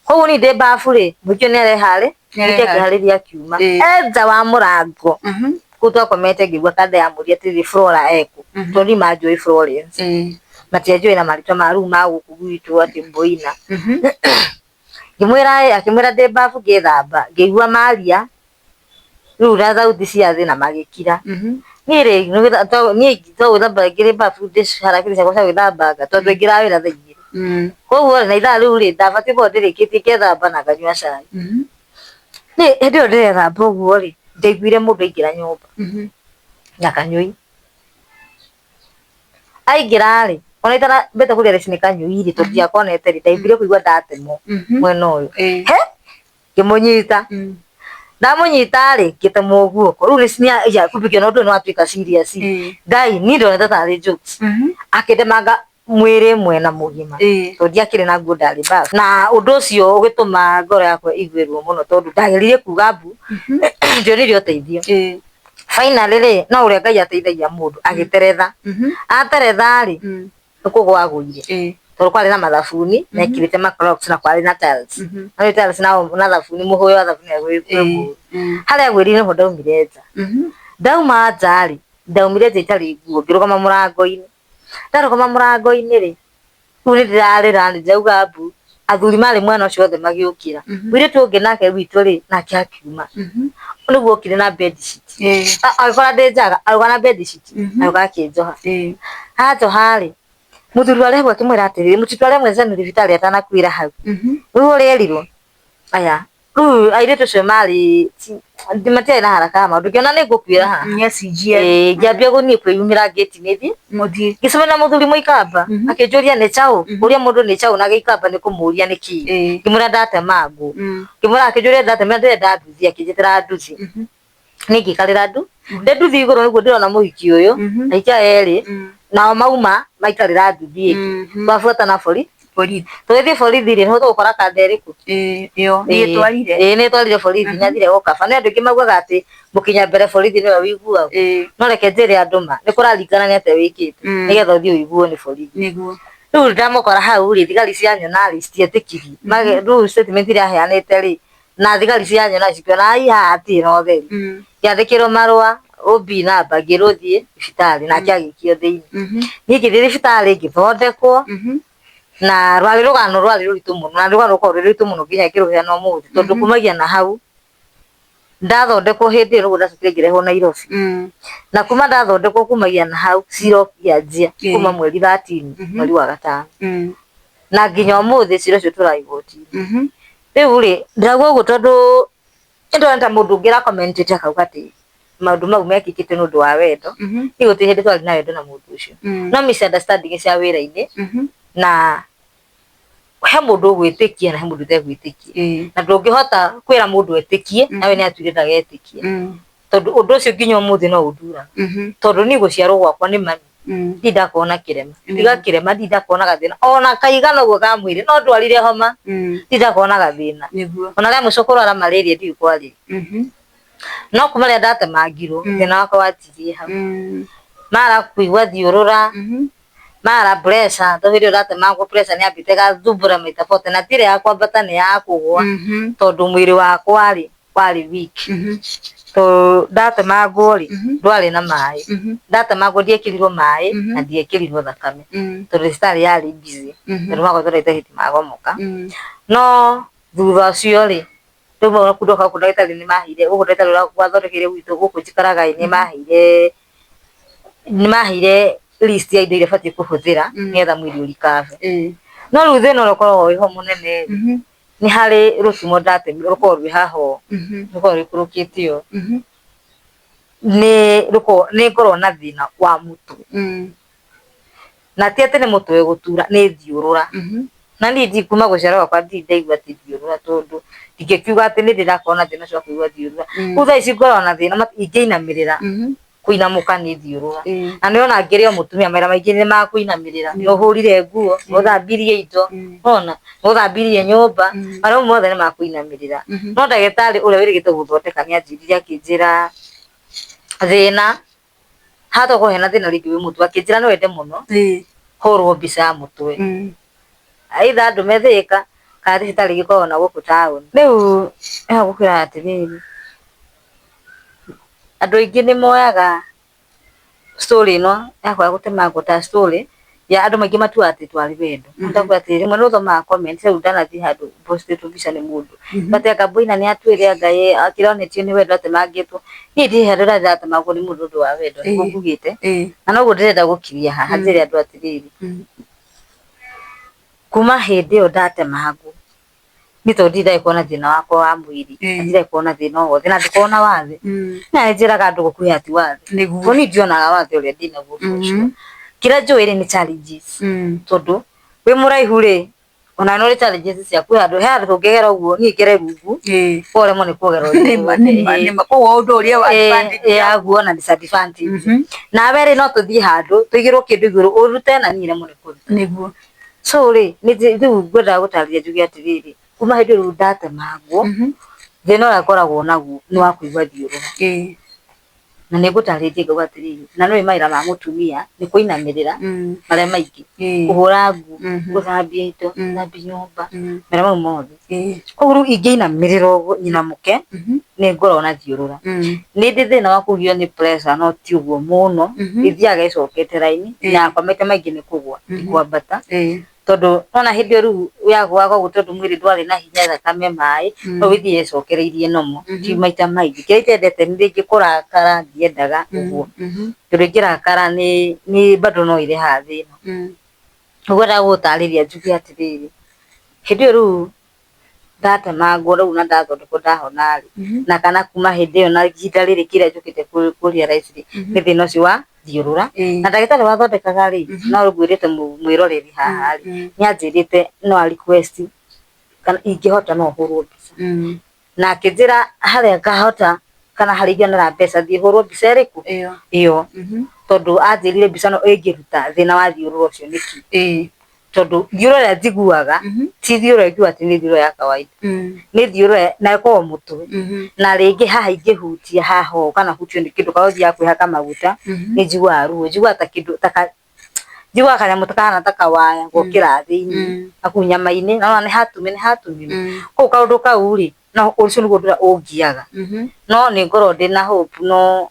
Koguo niĩ ndĩ bafu rĩ, mũhiki ũyũ nĩareharĩ, mũhiki akĩharĩria akiuma. E nja wa mũrango kũu twakomete ngĩigua kanda yamũria atĩrĩrĩ Flora ekũ? Tondũ niĩ manjũĩ Florence. Matianjũĩ na marĩtwa ma rĩu ma gũkũ gwitũ atĩ Mboina. Ngĩmwĩra ĩ, akĩmwĩra ndĩ bafu ngĩthamba, ngĩigua maria rĩu na thauti cia thĩ na magĩkira. Niĩ rĩ, niĩ to gwĩthamba ngĩrĩ bafu ndĩ harakiri ciakwa cia gwĩthambanga tondũ twaingĩraga wĩra thaa igĩrĩ. Koguo rĩ, na ithaa rĩu rĩ, ndabatiĩ gũkorwo ndĩrĩkĩtie ngethamba na nganyua cai. Niĩ hĩndĩ ĩyo ndĩrethamba ũguo rĩ, ndaiguire mũndũ aingĩra nyũmba na kanyũi. Aingĩra rĩ, ona itanambĩte kũrĩa ici nĩ kanyũi rĩ, tondũ ndiakonete rĩ, ndaiguire kũigua ndatemwo mwena ũyũ. He, ngĩmũnyita. Ndamunyita rĩ, ngĩtemwo guoko. Rĩu nĩ ya kumbe ngĩona ũndũ ũyũ nĩ watuĩka serious. Ngai, niĩ ndonete tarĩ jokes. Akĩndemanga mwĩrĩ mwena mũgima. Tondũ ndiakĩrĩ na nguo, ndarĩ bafu. Na ũndũ ũcio ũgĩtũma ngoro yakwa ĩigue ruo mũno, tondũ ndageririe kuga mbu, ndionire ũteithio. Finally rĩ, no ũrĩa Ngai ateithagia mũndũ, agĩteretha. Ateretha rĩ, nĩ kũgwa agũire. Tondũ kwarĩ na mathabuni, mekĩrĩte ma Crocs, na kwarĩ na tiles. Na rĩu tiles na thabuni, mũhũyũ wa thabuni wĩ mũru. Harĩa agwĩrire nĩho ndaumire nja. Ndauma nja rĩ, ndaumire nja itarĩ nguo, ngĩrũgama mũrango-inĩ. Ndarũgama mũrango-inĩ rĩ, rĩu nĩ ndĩrarĩra, nĩ ndĩrauga mbu. Athuri marĩ mwena ũcio othe magĩũkĩra. Mũirĩtu ũngĩ nake witũ rĩ, nake akiuma. Nĩguo okire na bed sheet. Agĩkora ndĩ njaga, agĩũka na bed sheet, agĩũka akĩnjoha. Anjoha rĩ, mũthuri wa Rehu akĩmwĩra atĩrĩrĩ, mũtitware mwenzenu thibitarĩ atanakuĩra hau. Rĩu ũrĩa erirwo, aya, rĩu airĩtu acio marĩ matiarĩ na haraka ya maũndũ, ngĩona nĩ ngũkuĩra haha. Nĩacinjie. Ĩĩ, ngĩambia gũthiĩ kwĩyumĩra ngĩti-inĩ thiĩ. Mũthiĩ. Ngĩcemania na mũthuri mũikamba, akĩnjũria nĩ caũ, kũria mũndũ nĩ caũ na gĩikamba nĩ kũmũria nĩ kĩĩ. Ngĩmwĩra ndatema ngũ. Ngĩmwĩra, akĩnjũria ndatema, ndĩrenda nduthi, akĩnjĩtĩra nduthi. Niĩ ngĩikarĩra ndĩ nduthi igũrũ nĩguo ndĩrona mũhiki ũyũ, ahiki aya erĩ, nao mauma maikarĩra nduthi ĩngĩ. Twabuatana borithi. Tũgĩthiĩ borithi rĩ, nĩho tũgũkora kanda ĩrĩkũ? Ĩyo nĩ ĩtwarire. Ĩĩ, nĩ ĩtwarire borithi, nĩ athire gũkaba. Nĩ andũ aingĩ maugaga atĩ mũkinya mbere borithi nĩwe ũiguagwo. No reke njĩre andũ ma, nĩ kũraringana nĩ atĩa wĩkĩte, nĩgetha ũthiĩ ũiguo nĩ borithi. Rĩu ndamũkora hau rĩ, thigari cianyona rĩ, citietĩkirie. Rĩu statement ĩrĩa aheanĩte rĩ, na thigari cianyona cikĩona ai haha hatirĩ na ũtheri. Ngĩandĩkĩrwo marũa, OB namba, ngĩrwo thiĩ thibitarĩ, nake agĩikio thĩinĩ. Niĩ ngĩthiĩ thibitarĩ ngĩthondekwo, na rwarĩ rũgano rwarĩ rũritũ mũno, na rũgano rũkoragwo rwĩ rũritũ mũno nginya ngĩrũheana ũmũthĩ, tondũ kumagia na hau ndathondekwo hĩndĩ ĩyo nĩguo ndacokire ngĩrehwo Nairobi. Na kuma ndathondekwo kumagia na hau cira ũkĩanjia kuma mweri 13, mweri wa gatano, na nginya ũmũthĩ cira ũcio ũtũraga igoti-inĩ. Rĩu rĩ, ndĩrauga ũguo tondũ nĩndĩrona ta mũndũ ũngĩ ũrakomentĩte akauga atĩ maũndũ mau mekĩkĩte nĩ ũndũ wa wendo. Niĩ gũtirĩ hĩndĩ twarĩ na wendo na mũndũ ũcio. No misunderstanding cia wĩra-inĩ, na he mũndũ ũgwĩtĩkia na he mũndũ ũtegwĩtĩkia. Na ndũngĩhota kwĩra mũndũ etĩkie nawe nĩ atuire ndagetĩkia. Tondũ ũndũ ũcio nginya ũmũthĩ no ũnduraga. Tondũ niĩ gũciarwo gwakwa nĩ mami, ndirĩ ndakorwo na kĩrema. Tiga kĩrema, ndirĩ ndakorwo na gathĩna ona kaigana ũguo ka mwĩrĩ, no ndwarire homa, ndirĩ ndakorwo na gathĩna. Ona rĩa mũico kũrwara malaria ndiũĩ kwarĩ. No kuma rĩrĩa ndatemangirwo, thĩna wakwa wanjirie hau. Mara kũigua thiũrũra, mara pressure, tondũ hĩndĩ ĩyo ndatemangwo pressure nĩ yambĩte ĩgathumbũra maita 40, na ti ĩrĩa ya kwambata nĩ ya kũgũa, tondũ mwĩrĩ wakwa rĩ, warĩ weak. Tondũ ndatemangwo rĩ, ndwarĩ na maĩ. Ndatemangwo ndiekĩrirwo maĩ na ndiekĩrirwo thakame, tondũ thibitarĩ yarĩ busy, tondũ makoretwo ndagĩtarĩ hĩndĩ magomoka. No thutha ũcio rĩ, rĩu ndoka gũkũ ndagĩtarĩ nĩ maheire, gũkũ ndagĩtarĩ ũrĩa wathondekeire gwitũ gũkũ njikaraga ĩ, nĩ maheire list ya indo iria batiĩ kũhũthĩra nĩgetha mwĩrĩ ũrikabe. No rĩu thĩna ũrĩa ũkoragwo wĩho mũnene rĩ, nĩ harĩ rũtumo ndatemirwo rũkoragwo rwĩ haha ũũ, rũkoragwo rũikũrũkĩte ũũ. Nĩ ngoragwo na thĩna wa mũtwe. Na ti atĩ nĩ mũtwe gũtura, nĩ thiũrũra. Na niĩ kuma gũciarwo gwakwa ndirĩ ndaigua atĩ thiũrũra, tondũ ndingĩkiuga atĩ nĩ ndĩ ndakorwo na thĩna ũcio wa kũigua thiũrũra. Rĩu thaa ici ngoragwo na thĩna ingĩinamĩrĩra, kũinamũka nĩ thiũrũra. Na nĩ ũrona ngĩrĩ o mũtumia mawĩra maingĩ nĩ ma kũinamĩrĩra. Nĩ ũhũrire nguo, nĩ ũthambirie indo, nĩwona, nĩ ũthambirie nyũmba, mawĩra mau mothe nĩ ma kũinamĩrĩra. No ndagĩtarĩ ũrĩa wĩrĩgĩte gũthondeka nĩ anjĩrire akĩnjĩra thĩna, haha tokorwo hena thĩna rĩngĩ wĩ mũtwe, akĩnjĩra no wende mũno hũrwo mbica ya mũtwe. Either andũme Thĩka kana thibitarĩ ĩngĩ ĩkoragwo na gũkũ taũni. Rĩu haha ngũkwĩra atĩrĩrĩ, andũ aingĩ nĩ moyaga story ĩno yakwa ya gũtemangwo ta story ya andũ maingĩ matuaga atĩ twarĩ wendo. Ndakwĩra atĩrĩrĩ, rĩmwe nĩ ũthomaga comment, rĩu ndanathiĩ handũ postĩtwo mbica nĩ mũndũ, but anga Boina nĩ atwĩre anga akĩronetio nĩ wendo atemangĩtwo. Niĩ ndirĩ handũ ndathiĩ ndatemangwo nĩ mũndũ ũndũ wa wendo, nĩguo ngugĩte. Na noguo ndĩrenda gũkiria haha njĩre andũ atĩrĩrĩ, kuma hĩndĩ ĩyo ndatemangwo, niĩ tondũ ndirĩ ndagĩkorwo na thĩna wakwa wa mwĩrĩ, na ndirĩ ndagĩkorwo na thĩna o wothe, na ndikoragwo na wathe. Na nĩ njĩraga andũ gũkuhĩha ti wathe. Tondũ niĩ ndionaga wathe ũrĩa ndĩnaguo for sure. Kĩrĩa njũĩ rĩ, nĩ challenges. Tondũ wĩ mũraihu rĩ, Ona no challenges ciaku he handũ tũngĩgera ũguo niĩ ngere rungu ũremwo nĩ kũgera Nĩma nĩma nĩma koguo ũndũ ũrĩa wa advantage yaguo na disadvantage. Nawe rĩ no tũthiĩ handũ tũigĩrwo kĩndũ igũrũ ũrute na niĩ remwo nĩ kũruta. Nĩguo. So rĩ rĩu ngwendaga gũtarĩria njuge atĩrĩrĩ, kuma hĩndĩ ĩyo rĩu ndatemangwo, thĩna ũrĩa ngoragwo naguo nĩ wa kũigua thiũrũra. Na nĩ ngũtarĩtie ngauga atĩrĩrĩ, na nĩũĩ mawĩra ma mũtumia nĩ kũinamĩrĩra marĩa maingĩ, kũhũra nguo, gũthambia indo, gũthambia nyũmba, mawĩra mau mothe. Koguo rĩu ingĩinamĩrĩra ũguo nyinamũke, nĩ ngoragwo na thiũrũra. Nĩ ndĩ thĩna wa kũgio nĩ pressure no ti ũguo mũno, ĩthiaga ĩcokete raini, na yakwa maita maingĩ nĩ kũgũa ti kwambata. Tondũ wona hĩndĩ ĩyo rĩu yagũaga ũguo tondũ mwĩrĩ ndwarĩ na hinya thakame maĩ, no ĩthiĩ ĩcokereirie normal, ti maita maingĩ. Kĩrĩa itendete nĩ rĩngĩ kũrakara ndiendaga ũguo, tondũ ingĩrakara nĩ bado no ĩrehaga thĩna. Ũguo ngwendaga gũgũtarĩria njuge atĩrĩrĩ, hĩndĩ ĩyo rĩu ndatemangwo rĩu na ndathondekwo ndahona rĩ, na kana kuma hĩndĩ ĩyo na ihinda rĩrĩ kĩrĩa njũkĩte kũ realize rĩ, nĩ thĩna ũcio wa thiũrũra. Na ndagĩtarĩ wathondekaga rĩ, no ngwĩrĩte mwĩroreri haha rĩ, nĩ anjĩrĩte no a request kana ingĩhota no hũrwo mbica. Na akĩnjĩra harĩa ngahota kana harĩa ingĩonera mbeca thiĩ hũrwo mbica ĩrĩkũ? Ĩyo. Tondũ anjĩrire mbica ĩno ĩngĩruta thĩna wa thiũrũra ũcio nĩkĩ. Tondũ thiũrũra ĩrĩa njiguaga ti thiũrũra ingiuga atĩ nĩ thiũrũra ya kawaida. Nĩ thiũrũra na ĩkoragwo mũtwe. Na rĩngĩ haha ingĩhutia haha ũũ kana hutio nĩ kĩndũ kana ũthiaga kwĩhaka maguta, nĩ njiguaga ruo. Njiguaga ta kĩndũ ta njiguaga kanyamũ kahana ta kawaya gokĩra thĩiniĩ na kũu nyama-inĩ, na wona nĩ hatume nĩ hatumĩru. Koguo kaũndũ kau rĩ, no ũcio nĩguo ũndũ ũrĩa ũngiaga. No nĩ ngoragwo ndĩna hope no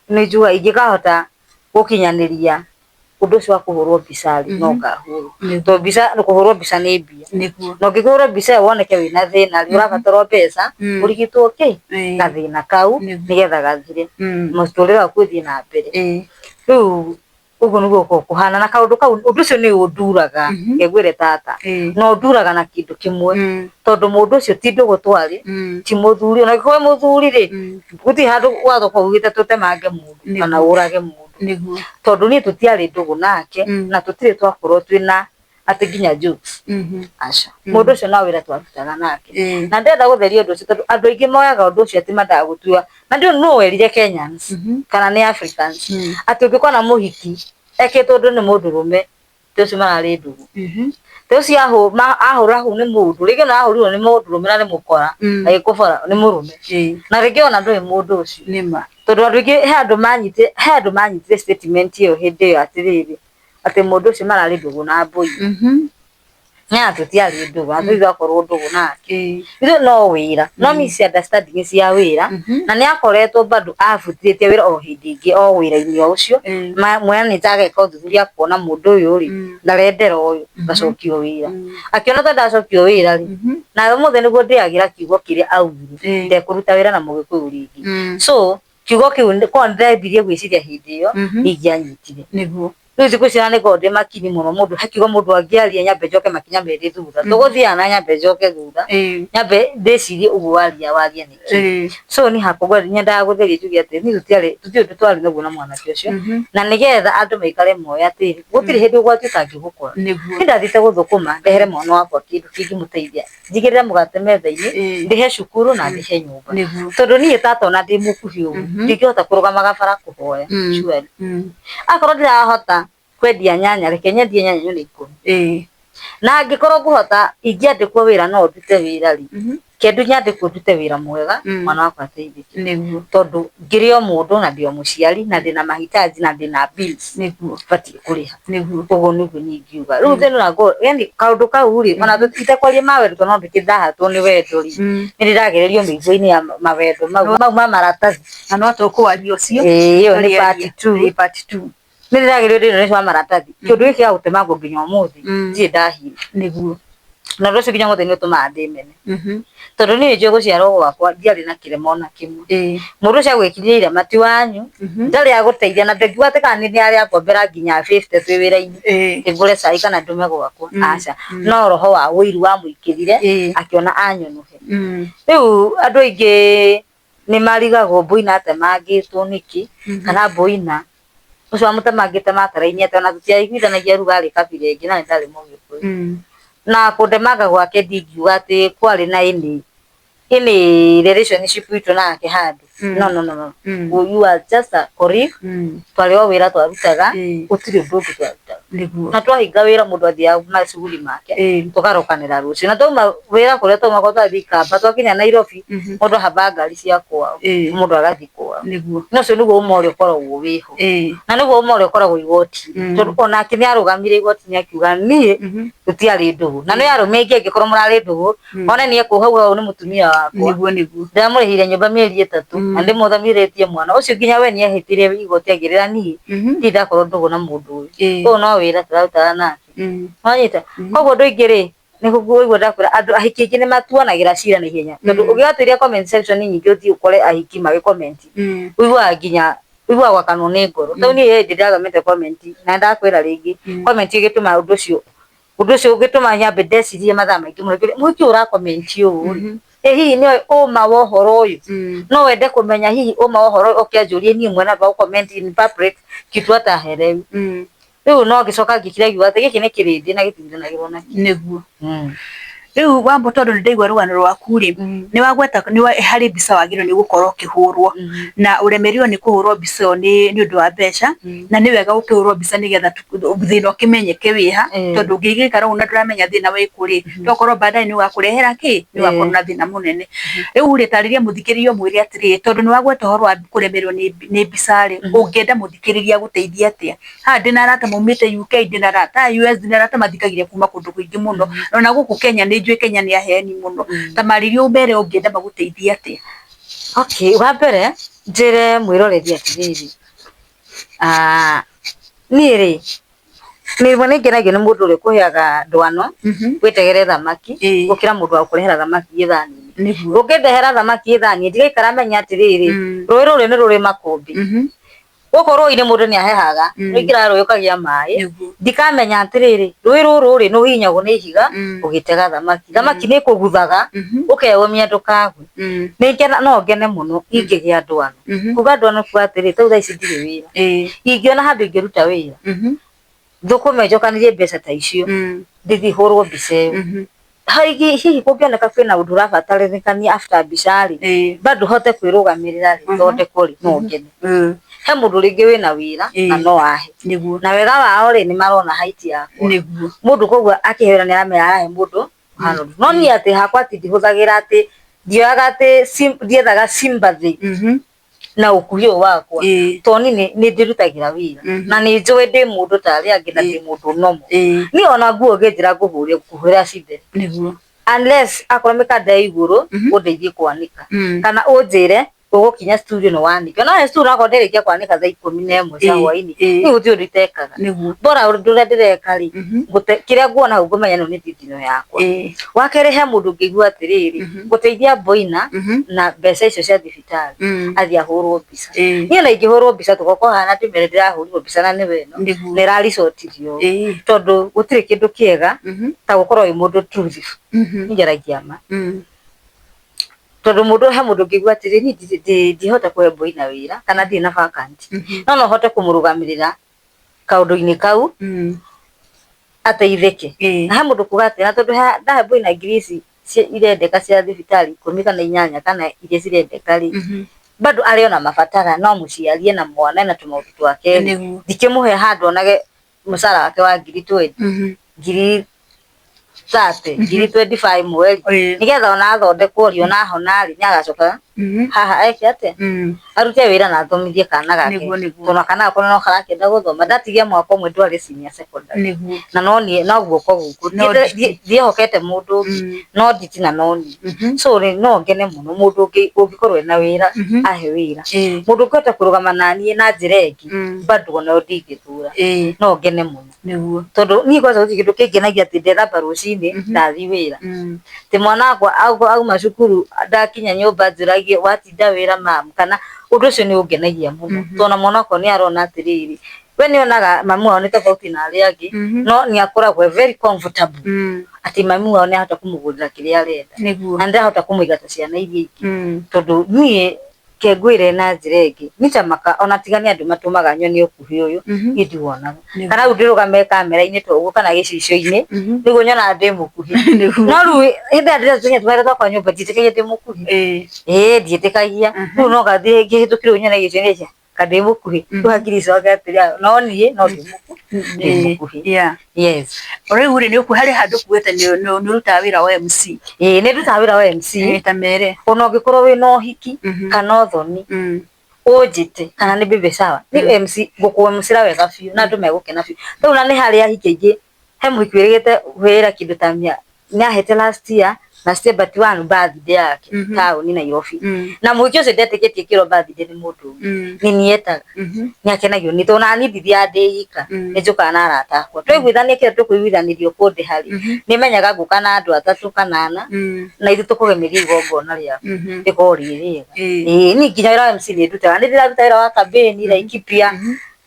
nĩ njugaga ingĩkahota gũkinyanĩria ũndũ ũcio wa kũhũrwo mbica rĩ, no ngahũrwo. Tondũ mbica kũhũrwo mbica nĩ mbia. Na ũngĩkĩhũrwo mbica ĩyo woneke wĩna thĩna rĩ, ũrabatara mbeca ũrigitwo kĩ? Gathĩna kau nĩgetha gathire. Mũtũrĩre waku ũthiĩ na mbere. Rĩu ũguo nĩguo gũkoragwo kũhana na kaũndũ kau ũndũ ũcio nĩ ũnduraga, reke ngwĩre tata, na ũnduraga na kĩndũ kĩmwe, tondũ mũndũ ũcio ti ndũgũ twarĩ, ti mũthuri, ona angĩkorwo wĩ mũthuri rĩ, gũtirĩ handũ watho ũkoragwo ugĩte tũtemange mũndũ kana ũrage mũndũ. Tondũ niĩ tũtiarĩ ndũgũ nake na tũtirĩ twakorwo twĩna atĩ nginya jokes. Aca. Mũndũ ũcio no wĩra twarutaga nake. Na ndĩrenda gũtheria ũndũ ũcio tondũ andũ aingĩ moyaga ũndũ ũcio atĩ mendaga gũtua, na ndiũĩ nũ werire Kenyans kana nĩ Africans atĩ ũngĩkona mũhiki ekĩtwo ũndũ nĩ mũndũrũme ti ũcio mararĩ ndũgũ. Ti ũcio ahũra hau nĩ mũndũ, rĩngĩ ona ahũrirwo nĩ mũndũrũme na nĩ mũkora agĩkũbora nĩ mũrũme. Na rĩngĩ ona ndũĩ mũndũ ũcio. Tondũ andũ aingĩ he andũ manyitire statement ĩyo hĩndĩ ĩyo atĩrĩrĩ, atĩ mũndũ ũcio mararĩ ndũgũ na mbũi. Na tũtiarĩ ndũgũ, na tũtirĩ twakorwo ndũgũ nake. Ithuĩ no wĩra, no misunderstanding cia wĩra, na nĩ akoretwo bado abutithĩtie wĩra o hĩndĩ ĩngĩ o wĩra-inĩ o ũcio, manager ageka ũthuthuria akona mũndũ ũyũ rĩ, ndarendera ũyũ, ngacokio wĩra. Akĩona ta ndacokio wĩra rĩ, na ũmũthĩ nĩguo ndĩagĩra kiugo kĩrĩa augire, ndekũruta wĩra na mũgĩkũyũ rĩngĩ. So kiugo kĩu korwo nĩndambirie gwĩciria hĩndĩ ĩyo, nĩ ingĩanyitire. Nĩguo. Rĩu thikũ ici ona nĩngoragwo ndĩ makini mũno mũndũ he kiugo mũndũ angĩaria nyambe njoke makinya merĩ thutha. Tũgũthiaga na nyambe njoke thutha, nyambe ndĩcirie ũguo waria waria nĩkĩ. So niĩ hakwa nyendaga gũtheria njuge atĩ niĩ tũtiarĩ tũtirĩ ũndũ twarĩ naguo na mwanake ũcio, na nĩgetha andũ maikare moĩ atĩrĩrĩ, gũtirĩ hĩndĩ ũgwati ũtangĩgũkora. Nĩguo. Niĩ ndathiĩte gũthũkũma ndehere mwana wakwa kĩndũ kĩngĩmũteithia, njigĩrĩre mũgate metha-inĩ, ndĩhe cukuru na ndĩhe nyũmba. Tondũ niĩ tata ona ndĩ mũkuhĩ ũguo, ndingĩhota kũrũgama bara kũhoya surely. Akorwo ndirahota kwendia nyanya, reke nyendie nyanya nyone ikũmi. Na angĩkorwo ngũhota ingĩandĩkwo wĩra no ndute wĩra rĩ, reke nyandĩkwo ndute wĩra mwega mwana wakwa ateithĩke. Tondũ ngĩrĩ o mũndũ na ndĩ o mũciari na ndĩna mahitaji na ndĩna bills batiĩ kũrĩha. Ũguo nĩguo niĩ ingiuga. Rĩu thĩna ũrĩa yani kaũndũ kau rĩ, ona itekwaria mawendo tondũ no ndĩkĩthahatwo nĩ wendo rĩ, nĩ ndĩragererio mĩiguo-inĩ ya mawendo mau ma maratathi. Na no tũkwaria ũcio. Ĩĩ ĩyo nĩ part two. Ĩĩ part two. Nĩ ndĩragerio thĩna ũcio wa maratathi. Kĩũndũ gĩkĩ gĩa gũtemangwo nginya ũmũthĩ ndirĩ ndahira. Nĩguo. Na ũndũ ũcio nginya ũmũthĩ nĩ ũtũmaga ndĩmene. Tondũ niĩ nĩnjũĩ gũciarwo gwakwa ndiarĩ na kĩrema ona kĩmwe. Mũndũ ũcio agwĩkĩrire irema ti wanyu, ndarĩ agũteithia na ndingiuga atĩ kana nĩ arĩ angombera nginya 50 twĩ wĩra-inĩ, ngũre cai kana ndume gwakwa, aca. No roho wa ũiru wamũingĩrire akĩona anyũnũhe. Rĩu andũ aingĩ nĩ marigagwo Mboina atemangĩtwo nĩkĩ, kana Mboina ũcio wamũtemangĩte mataraini atĩa, ona tũtiaiguithanagia ruga arĩ kabira ĩngĩ na nĩ ndarĩ mũgĩkũyũ. Na kũndemanga gwake ndingiuga atĩ kwarĩ na any relationship itũ nake handũ. No, no, no, no. You are just a colleague. Twarĩ o wĩra twarutaga, gũtirĩ ũndũ ũngĩ twarutaga. Na twahinga wĩra mũndũ athiaga macuguri make, tũkarokanĩra rũciũ. Na twauma wĩra kũrĩa twauma korwo twathiĩ Ikamba, twakinya Nairobi, mũndũ ahambaga ngari cia kwao, mũndũ agathiĩ kwao. Na ũcio nĩguo ũma ũrĩa ũkoragwo wĩho. Na nĩguo ũma ũrĩa ũkoragwo igoti-inĩ. Tondũ onake nĩ arũgamire igoti-inĩ akiuga niĩ tũtiarĩ ndũgũ. Na nĩ arũme aingĩ angĩkorwo mũrarĩ ndũgũ, one niĩ ekũhau hau nĩ mũtumia wakwa. Nĩguo nĩguo. Ndĩramũrĩhĩire nyũmba mĩeri 3 na ndĩmũthamithĩtie mwana ũcio nginya we nĩehĩtire igoti akĩrĩra niĩ ndirĩ ndakorwo ndũgũ na mũndũ ũyũ. Ũyũ no wĩra tũrarutaga nake. Wanyita? Koguo andũ aingĩ rĩ, nĩguo ndakwĩra andũ ahiki aingĩ nĩmatuanagĩra cira na ihenya. Tondũ ũngĩgatuĩria comment section nyingĩ ũthiĩ ũkore ahiki magĩ comment, ũiguaga nginya ũiguaga gwakanwo nĩ ngoro. Tarĩu niĩ he hĩndĩ ndathomete comment na nĩndakwĩra rĩngĩ, comment ĩgĩtũma ũndũ ũcio ũgĩtũma nyambe ndecirie mathaa maingĩ mũno. Ngĩũria mũhiki ũyũ ũra comment ũũ rĩ, ĩ hihi nĩoĩ ũma wa ũhoro ũyũ? No wende kũmenya hihi ũma wa ũhoro ũyũ oke anjũrie niĩ mwene handũ ha gũ comment in public kitu hata haelewi. Rĩu no ngĩcoka ngĩkira ngiuga atĩ gĩkĩ nĩ kĩrĩndĩ na gĩtithanagĩrwo nakĩo. Nĩguo. Rĩu Wambũ tondũ nĩ ndaigua rũgano rwaku rĩ, nĩ wagweta harĩ mbica wagĩrĩirwo nĩ gũkorwo ũkĩhũrwo na ũremereirwo nĩ kũhũrwo mbica ĩyo nĩ ũndũ wa mbeca na nĩ wega gũkĩhũrwo mbica nĩgetha thĩna ũkĩmenyeke wĩha tondũ ũngĩgĩikara ũguo na ndũramenya thĩna wĩkũ rĩ, tokorwo baadaye nĩ ũgakũrehera kĩ? Nĩ ũgakorwo na thĩna mũnene. Rĩu rĩ, tarĩria mũthikĩrĩria ũmwĩre atĩrĩrĩ, tondũ nĩ wagweta ũhoro wa kũremererwo nĩ mbica rĩ, ũngĩenda mũthikĩrĩria agũteithie atĩa? Haha ndĩna arata maumĩte UK, ndĩna arata a US, ndĩna arata mathikagĩrĩria kuma kũndũ kũingĩ mũno. Ona gũkũ Kenya nĩ njũĩ Kenya nĩ aheani mũno. Ta marĩrie ũmere ũngĩenda magũteithie atĩa? Okay, wa mbere njĩre mwĩroreri atĩrĩrĩ, niĩ rĩ, rĩmwe nĩ ngenagio nĩ mũndũ ũrĩa ũkũheaga ndwano wĩtegere thamaki gũkĩra mũndũ wa gũkũrehera thamaki ĩ thani-inĩ. Ũngĩndehera thamaki ĩ thani ndigaikara menye atĩrĩrĩ, rũĩ rũrĩ nĩ rũrĩ makũmbĩ. Gũkũ rũĩ-inĩ mũndũ nĩ ahehaga, ũingĩraga rũĩ ũkagĩa maĩ, ndikamenya atĩrĩrĩ, rũĩ rũrũ rĩ, nĩ ũhihinyagwo nĩ ihiga ũgĩtega thamaki. Thamaki nĩ ĩkũguthaga ũkeyũmia ndũkagwe. No ngene mũno ingĩgĩa ndwano. Kuga ndwano kuga atĩrĩrĩ, ta rĩu thaa ici ndirĩ wĩra. Ingĩona handũ ingĩruta wĩra, thũkũme njokanĩrie mbeca ta icio, ndĩthiĩ hũrwo mbica ĩyo. Hihi kũngĩoneka kwĩna ũndũ ũrabatarĩkania after mbica rĩ, bado hote kwĩrũgamĩrĩra rĩ, thondekwo rĩ, no ngene. He mũndũ rĩngĩ wĩna wĩra na no ahe. Na wega wao rĩ, nĩ marona height yakwa. Mũndũ koguo akĩhe wĩra nĩ aramenya arahe mũndũ ũhana ũndũ. No niĩ atĩ hakwa atĩ ndihũthagĩra atĩ ndioyaga atĩ ndiethaga sympathy na ũkuhĩ ũyũ wakwa. Tondũ niĩ nĩ ndĩrutagĩra wĩra na nĩ njũĩ ndĩ mũndũ ta arĩa angĩ na ndĩ mũndũ normal. Niĩ ona nguo ũngĩnjĩra ngũhũre ngũkũhũrĩra cithe. Unless akorwo mĩkanda ĩ igũrũ ũndeithie kwanĩka kana ũnjĩre ũgũkinya studio nĩ wanĩka. No he studio onakorwo ndĩrĩkia kwanĩka thaa 11 cia hwainĩ, niĩ gũtirĩ ũndũ itekaga. Bora ũndũ ũrĩa ndĩreka rĩ, kĩrĩa nguona hau ngũmenya ĩno nĩ thithino yakwa. Wa kerĩ he mũndũ ũngĩigua atĩrĩrĩ, gũteithia Boina na mbeca icio cia thibitarĩ, athiĩ ahũrwo mbica. Niĩ ona ingĩhũrwo mbica tũgoka haha na ndĩmere ndĩrahũrirwo mbica na nĩwe ĩno, na ĩraricotirio ũũ. Tondũ gũtirĩ kĩndũ kĩega ta gũkorwo wĩ mũndũ truthful. Niĩ njaragia ma. Tondũ mũndũ he mũndũ ũngĩigua atĩrĩ niĩ ndihota kũhe Boina wĩra kana ndirĩ na vacant, no no hote kũmũrũgamĩrĩra kaũndũ-inĩ kau ateithĩke. Na he mũndũ kuga atĩ na tondũ ndahe Boina ngiri ici irendeka cia thibitarĩ 10 kana 8 kana iria cirendeka rĩ, bado arĩ ona mabatara no mũciari ena mwana ena tũmaũndũ twake rĩ, ndikĩmũhe handũ onage mũcara wake wa ngiri 20, ngiri 30, ngiri 25 mweri, nĩgetha ona athondekwo rĩ, ona ahona rĩ, nĩ agacoka haha eke atĩa? Arute wĩra na athomithie kana gake. Tondũ kana gakwa no karakĩenda gũthoma, ndatigia mwaka ũmwe ndware senior secondary. Na no niĩ no guoko gũkũ, ndiĩhokete mũndũ ũngĩ, no nditi na no niĩ. So no ngene mũno mũndũ ũngĩkorwo ena wĩra, ahe wĩra. Mũndũ ũngĩhota kũrũgama naniĩ na njĩra ĩngĩ, bado onayo ndingĩthura. No ngene mũno. Tondũ niĩ kwanza gũtirĩ kĩndũ kĩngenagia atĩ ndethamba rũcinĩ ndathiĩ wĩra. Atĩ mwana wakwa auma cukuru ndakinya nyũmba anjũragie watinda wĩra mamu, kana ũndũ ũcio nĩ ũngenagia mũno. Tondũ ona mwana wakwa nĩ arona atĩrĩrĩ, we nĩ onaga mamu wao nĩ tofauti na arĩa angĩ, no nĩ akoragwo very comfortable atĩ mamu wao nĩ ahota kũmũgũrĩra kĩrĩa arenda. Na nĩ ndahota kũmũiga ta ciana iria ingĩ. Tondũ niĩ Ke ngwĩre na njĩra ĩngĩ nitamaka ona tiga nĩ andũ matũmaga nyone ũkuhĩ ũyũ niĩ ndiwonaga kana rĩu ndĩrũgame kamera-inĩ ta ũguo kana gĩcicio-inĩ nĩguo nyonaga ndĩ mũkuhĩ no rĩu hĩndĩ ĩrĩa ndĩratũnya tũmawĩra twakwa nyũmba ndiĩtĩkagia ndĩ mũkuhĩ ĩĩ ndiĩtĩkagia rĩu no ngathiĩ ngĩhĩtũkĩrwo nyone gĩcicio-inĩ ka ndĩ mũkuhĩ rĩu hakiri icoke atĩrĩ no niĩ no ndĩ mũkuhĩ. Yes. Rĩu rĩ nĩ harĩ handũ kuĩte nĩ ũrutaga wĩra wa MC. Ĩĩ nĩ ndutaga wĩra wa MC. Ta mere. Ona ũngĩkorwo wĩna ũhiki kana ũthoni ũnjĩte kana nĩ baby shower nĩ MC ngũkũ-MC-ra wega biũ na andũ megũkena biũ. Rĩu ona nĩ harĩ ahiki aingĩ he mũhiki wĩrĩgĩte wĩra kĩndũ ta nĩ ahete last year last year but one birthday yake taũni Nairobi na mũhiki ũcio ndetĩkĩtie kĩrwo birthday nĩ mũndũ ũngĩ nĩ niĩ etaga nĩ akenagio nĩ tondũ nani ndithiaga ndĩ ika nĩ njũkaga na arata akwa twaiguithania kĩrĩa tũkũiguithanĩrio kũndĩha rĩ nĩ menyaga ngũka na andũ atatũ kana ana na ithuĩ tũkũgemeria igongona rĩaku rĩkorwo rĩ rĩega. Ĩĩ niĩ nginya wĩra wa MC nĩ ndutaga nĩ ndĩraruta wĩra wa campaign Laikipia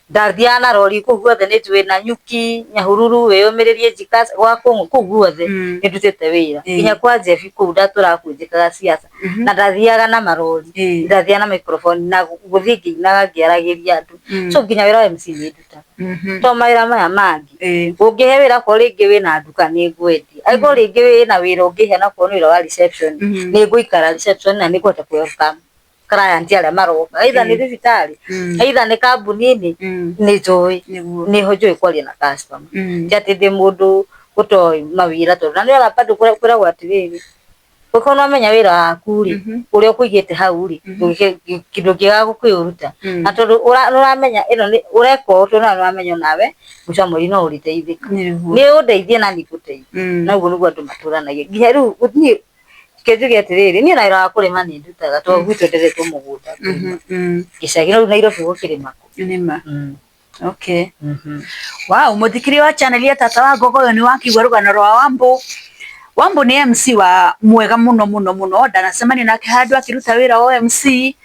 ndathiaga na rori kũu guothe nĩ njũĩ Nanyuki, Nyahururu, wĩyũmĩrĩrie Njika gwa kũu guothe nĩ ndutĩte wĩra nginya kwa Jebi kũu ndatũraga kũu njĩkaga siasa na ndathiaga na marori ndathiaga na microphone na gũthiĩ ngĩinaga ngĩaragĩria andũ so nginya wĩra wa MC nĩ ndutaga to mawĩra maya mangĩ ũngĩhe wĩra akorwo rĩngĩ wĩna nduka nĩ ngwendia angĩkorwo rĩngĩ wĩna wĩra ũngĩhe na okorwo nĩ wĩra wa reception nĩ ngũikara reception na nĩ ngũhota kũ welcome client arĩa maroka either nĩ thibitarĩ either nĩ kambuni-inĩ nĩ njũĩ nĩho njũĩ kwaria na customer ti atĩ ndĩ mũndũ ũtoĩ mawĩra tondũ na nĩwona bado kwĩragwo atĩrĩrĩ ũngĩkorwo nĩwamenya wĩra waku rĩ ũrĩa ũkũigĩte hau rĩ kĩndũ kĩega gũkĩũruta na tondũ nĩũramenya ĩno nĩ ũreka ũũ tondũ nĩũramenya onawe mũico wa mweri no ũrĩteithĩka nĩ ũndeithie na niĩ ngũteithie na ũguo nĩguo andũ matũranagia nginya rĩu niĩ reke njuge atĩrĩrĩ niĩ na wĩra wa kũrĩma nĩ ndutaga tondũ gwitũ nderetwo mũgũnda gĩcagi no rĩu Nairobi gũkĩrĩma kũ. Nĩma. Okay. Wow, mũthikĩria wa channel ya Tata wa Ngogoyo nĩ wakĩigua rũgano rwa Wambũ. Wambũ nĩ MC wa mwega mũno mũno mũno, ndanacemania nake handũ akĩruta wĩra wa MC.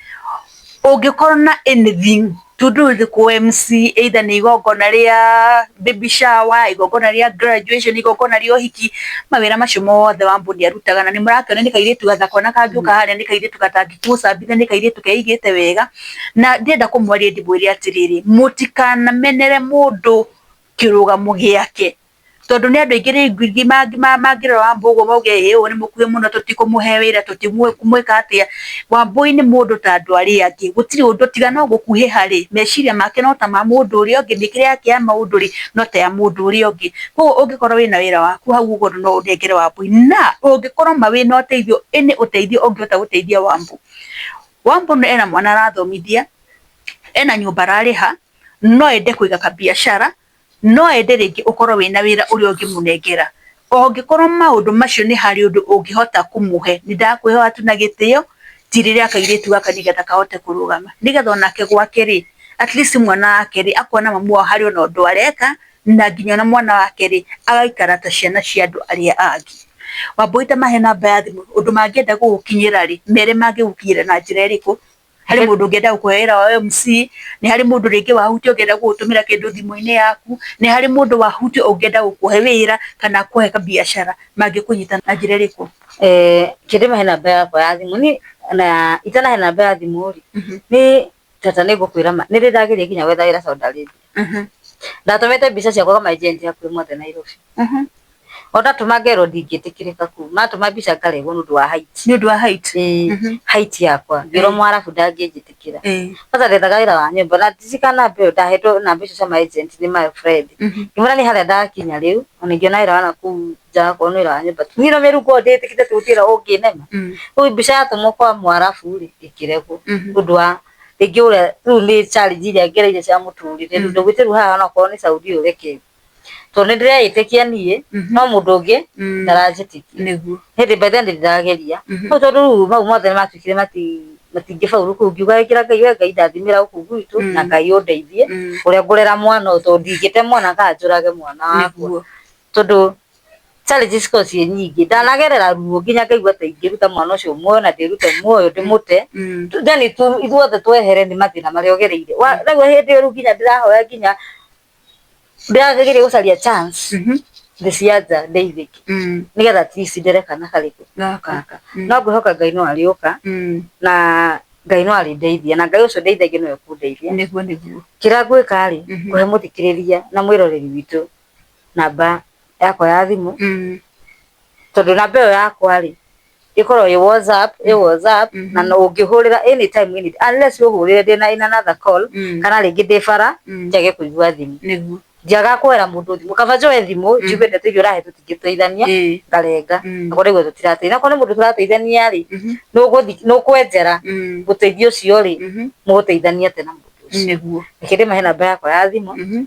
Ũngĩkorwo na anything to do with kũ MC, either nĩ igongona rĩa baby shower, igongona rĩa graduation, igongona rĩa ũhiki, mawĩra macio mothe Wambũ nĩ arutaga na nĩ mũrakĩona nĩ kairĩtu gathaka ona kangĩũka harĩa nĩ kairĩtu gatangĩkũcambithia, nĩ kairĩtu keigĩte wega. Na ndĩrenda kũmwaria ndĩmwĩre atĩrĩrĩ, mũtikanamenere mũndũ kĩrũgamo gĩake tondũ nĩ andũ aingĩ rĩngĩ mangĩrora Wambũ ũguo mauge ĩ ũyũ nĩ mũkuhĩ mũno tũtikũmũhe wĩra tũtikũmwĩka atĩa. Wambũi nĩ mũndũ ta andũ arĩa angĩ, gũtirĩ ũndũ tiga no gũkuhĩha rĩ, meciria make no ta ma mũndũ ũrĩa ũngĩ, mĩkĩre yake ya maũndũ rĩ, no ta ya mũndũ ũrĩa ũngĩ. Koguo ũngĩkorwo wĩna wĩra waku hau ũguo no ũnengere Wambũi, na ũngĩkorwo ma wĩna ũteithio, any ũteithio ũngĩhota gũteithia Wambũ. Wambũ ena mwana arathomithia, ena nyũmba ararĩha, no ende kũiga kabiacara, no ende rĩngĩ ũkorwo wĩna wĩra ũrĩa ũngĩmũnengera. Ũngĩkorwo maũndũ macio nĩ harĩ ũndũ ũngĩhota kũmũhe, nĩ ndakwĩhoya tu na gĩtĩo, tirĩrĩa kairĩtu gaka nĩgetha kahote kũrũgama, nĩgetha onake gwake rĩ, at least mwana wake rĩ, akona mamu wao harĩ ona ũndũ areka, na nginya ona mwana wake rĩ, agaikara ta ciana cia andũ arĩa angĩ. Wambũi ta mahe namba ya thimũ, ũndũ mangĩenda gũgũkinyĩra rĩ, mere mangĩgũkinyĩra na njĩra ĩrĩkũ? Harĩ mũndũ ũngĩenda gũkũhe wĩra wa MC, nĩ harĩ mũndũ rĩngĩ wahutia ũngĩenda gũgũtũmĩra kĩndũ thimũ-inĩ yaku, nĩ harĩ mũndũ wahutia ũngĩenda gũkũhe wĩra kana kũhe kabiacara, mangĩkũnyita na njĩra ĩrĩkũ? Kĩndĩ mahe namba yakwa ya thimũ niĩ na itanahe namba ya thimũ rĩ, nĩ tata nĩ ngũkwĩra ma nĩ ndĩ ndageria nginya gwetha wĩra Saudi Arabia. Ndatũmĩte mbica ciakwa kwa ma agent hakuhĩ mothe Nairobi. O ndatũma ngerwo ndingĩtĩkĩrĩka kũu, matũma mbica ngaregwo nĩ ũndũ wa height. Nĩ ũndũ wa height? Ĩĩ, height yakwa, ngĩrwo mwarabu ndangĩnjĩtĩkĩra. Kwanza ndethaga wĩra wa nyũmba na ndirikana namba ĩyo ndahetwo namba icio cia ma agent nĩ my friend. Ngĩmwĩra niĩ harĩa ndakinya rĩu, ona ingĩona wĩra wa nakũu nja okorwo nĩ wĩra wa nyũmba. Niĩ no mĩrukũ ndĩtĩkĩte atĩ gũtirĩ wĩra ũngĩnema. Rĩu mbica yatũmwo kwa mwarabu rĩ, ĩkĩregwo nĩ ũndũ wa rĩngĩ ũrĩa rĩu nĩ challenge iria ngereire cia mũtũrĩre. Rĩu ndaugĩte rĩu haha onakorwo nĩ Saudi ũreke tondũ nĩ ndĩreĩtĩkia niĩ no mũndũ ũngĩ ndaranjĩtĩkia. Hĩndĩ by then ndĩ ndĩrageria no tondũ rĩu mau mothe nĩ matuĩkire matingĩbauru kũu ngiuga ĩkĩra Ngai we Ngai ndathimĩra gũkũ gwitũ na Ngai ũndeithie ũrĩa ngũrera mwana ũyũ tondũ ndingĩte mwana kana njũrage mwana wakwa tondũ challenges cikoragwo ciĩ nyingĩ. Ndanagerera ruo nginya ngaigua ta ingĩruta mwana ũcio muoyo na ndĩrute muoyo ndĩmũte then ithuothe twehere nĩ mathĩna marĩa ũgereire. Rĩu hĩndĩ ĩyo rĩu nginya ndĩrahoya nginya ndĩrageria gũcaria chance thĩ cia nja ndeithĩke nĩgetha at least ndere kana karĩkũ gaka. No ngwĩhoka Ngai no arĩũka na Ngai no arĩndeithia na Ngai ũcio ndeithagia nĩwe ũkũndeithia. Nĩguo nĩguo. Kĩrĩa ngwĩka rĩ, Mhm. kũhe mũthikĩrĩria na mwĩroreri witũ namba yakwa ya thimũ, tondũ namba ĩyo yakwa rĩ, ĩkoragwo ĩ WhatsApp, ĩ WhatsApp, na no ũngĩhũrĩra anytime, any unless ũhũrĩre ndĩna in another call, kana rĩngĩ ndĩ bara, njage kũigua thimũ. Nĩguo. Ndiagaga kũoera mũndũ thimũ, kaba njoe thimũ njigue ndeto iria ũrahe tũtingĩteithania, ngarenga, akorwo ndaigua tũtirateithania. Akorwo nĩ mũndũ tũrateithania rĩ, nĩ ũkwenjera ũteithio ũcio rĩ, mũgũteithania atĩa na mũndũ ũcio. Nĩguo. Reke ndĩmahe namba yakwa ya thimũ.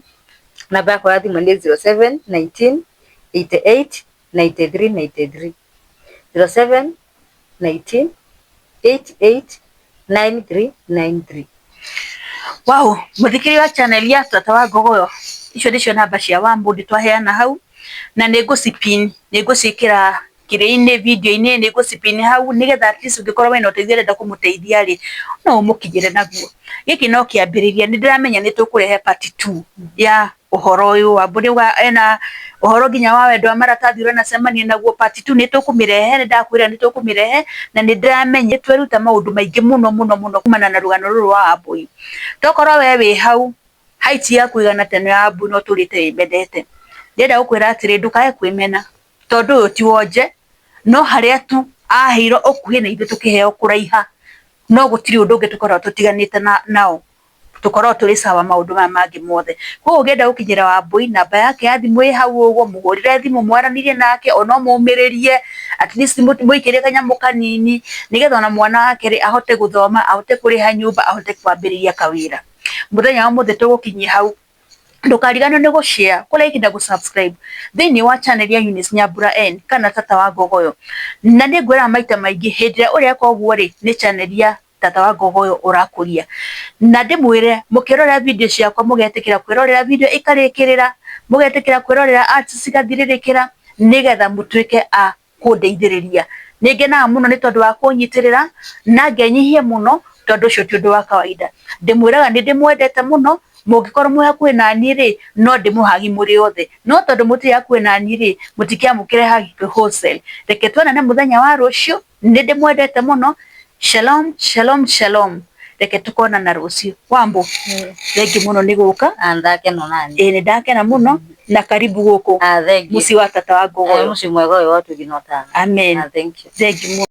Namba yakwa ya thimũ nĩ 07 19 88 93 93. 07 19 88 93 93. Wow, muthikĩria wa channel ya Tata wa Ngogoyo, icio nĩcio namba cia Wambũi twaheana hau, na nĩ ngũcipin, nĩ ngũciĩkĩra kĩrĩa-inĩ video-inĩ, nĩ ngũcipin hau nĩgetha at least ũngĩkorwo wĩna ũteithio ũrenda kũmũteithia rĩ, no ũmũkinyĩre naguo. Gĩkĩ no kĩambĩrĩria, nĩ ndĩramenya nĩ tũkũrehe part 2 ya ũhoro ũyũ. Wambũi nĩauga ena ũhoro nginya wa wendo wa maratathi ũranacemania naguo, part 2 nĩ tũkũmĩrehe, nĩ ndakwĩra nĩ tũkũmĩrehe, na nĩ ndĩramenya tweruta maũndũ maingĩ mũno mũno mũno kumana na rũgano rũrũ rwa Wambũi. Tokorwo we wĩ hau height yaku ĩigana ta ĩno ya Wambũi no ũtũrĩte wĩmenete, ndĩrenda gũkwĩra atĩrĩ, ndũkae kwĩmena tondũ ũyũ ti wonje, no harĩa tu aheirwo ũkuhĩ na ithuĩ tũkĩheo kũraiha, no gũtirĩ ũndũ ũngĩ tũkoragwo tũtiganĩte nao, tũkoragwo tũrĩ sawa maũndũ maya mangĩ mothe. Koguo ũngĩenda gũkinyĩra Wambũi, namba yake ya thimũ ĩ hau ũguo, mũhũrĩre thimũ mwaranĩrie nake, ona ũmũmĩrĩrie, at least mũikĩrie kanyamũ kanini, nĩgetha ona mwana wake rĩ, ahote gũthoma, ahote kũrĩha nyũmba, ahote kwambĩrĩria kawĩra. Mũthenya wa ũmũthĩ tũgũkinyia hau. Ndũkariganĩrwo nĩ gũ-share, kũ-like na gũ-subscribe thĩinĩ wa channel ya Eunice Nyambura N kana Tata wa Ngogoyo. Na nĩ ngwĩraga maita maingĩ hĩndĩ ĩrĩa ũreka ũguo rĩ, nĩ channel ya Tata wa Ngogoyo ũrakũria. Na ndĩmwĩre mũkĩrorera video ciakwa mũgetĩkĩra kwĩrorera video ikarĩkĩrĩra, mũgetĩkĩra kwĩrorera ads cigathirĩrĩkĩra, nĩgetha mũtuĩke a kũndeithĩrĩria. Nĩ ngenaga mũno nĩ tondũ wa kũnyitĩrĩra na ngenyihia mũno tondũ ũcio ti ũndũ wa kawaida. Ndĩmwĩraga nĩ ndĩmwendete mũno, mũngĩkorwo mwĩ hakuhĩ na niĩ rĩ, no ndĩmũhagi mũrĩ othe, no tondũ mũtirĩ hakuhĩ na niĩ rĩ, mũtikĩamũkĩre hagi wholesale. Reke tuonane mũthenya wa rũciũ, nĩ ndĩmwendete mũno. Shalom, shalom, shalom. Reke tukonana rũciũ. Wambũ, thengiũ mũno nĩ gũka. Ndakena nani. Ĩĩ nĩ ndakena mũno na karibu gũkũ Thengiũ. Mũciĩ wa Tata wa Ngogoyo. Mũciĩ mwega ũyũ wa ũtugi na ũtana. Amen. Thank you. Thengiũ mũno.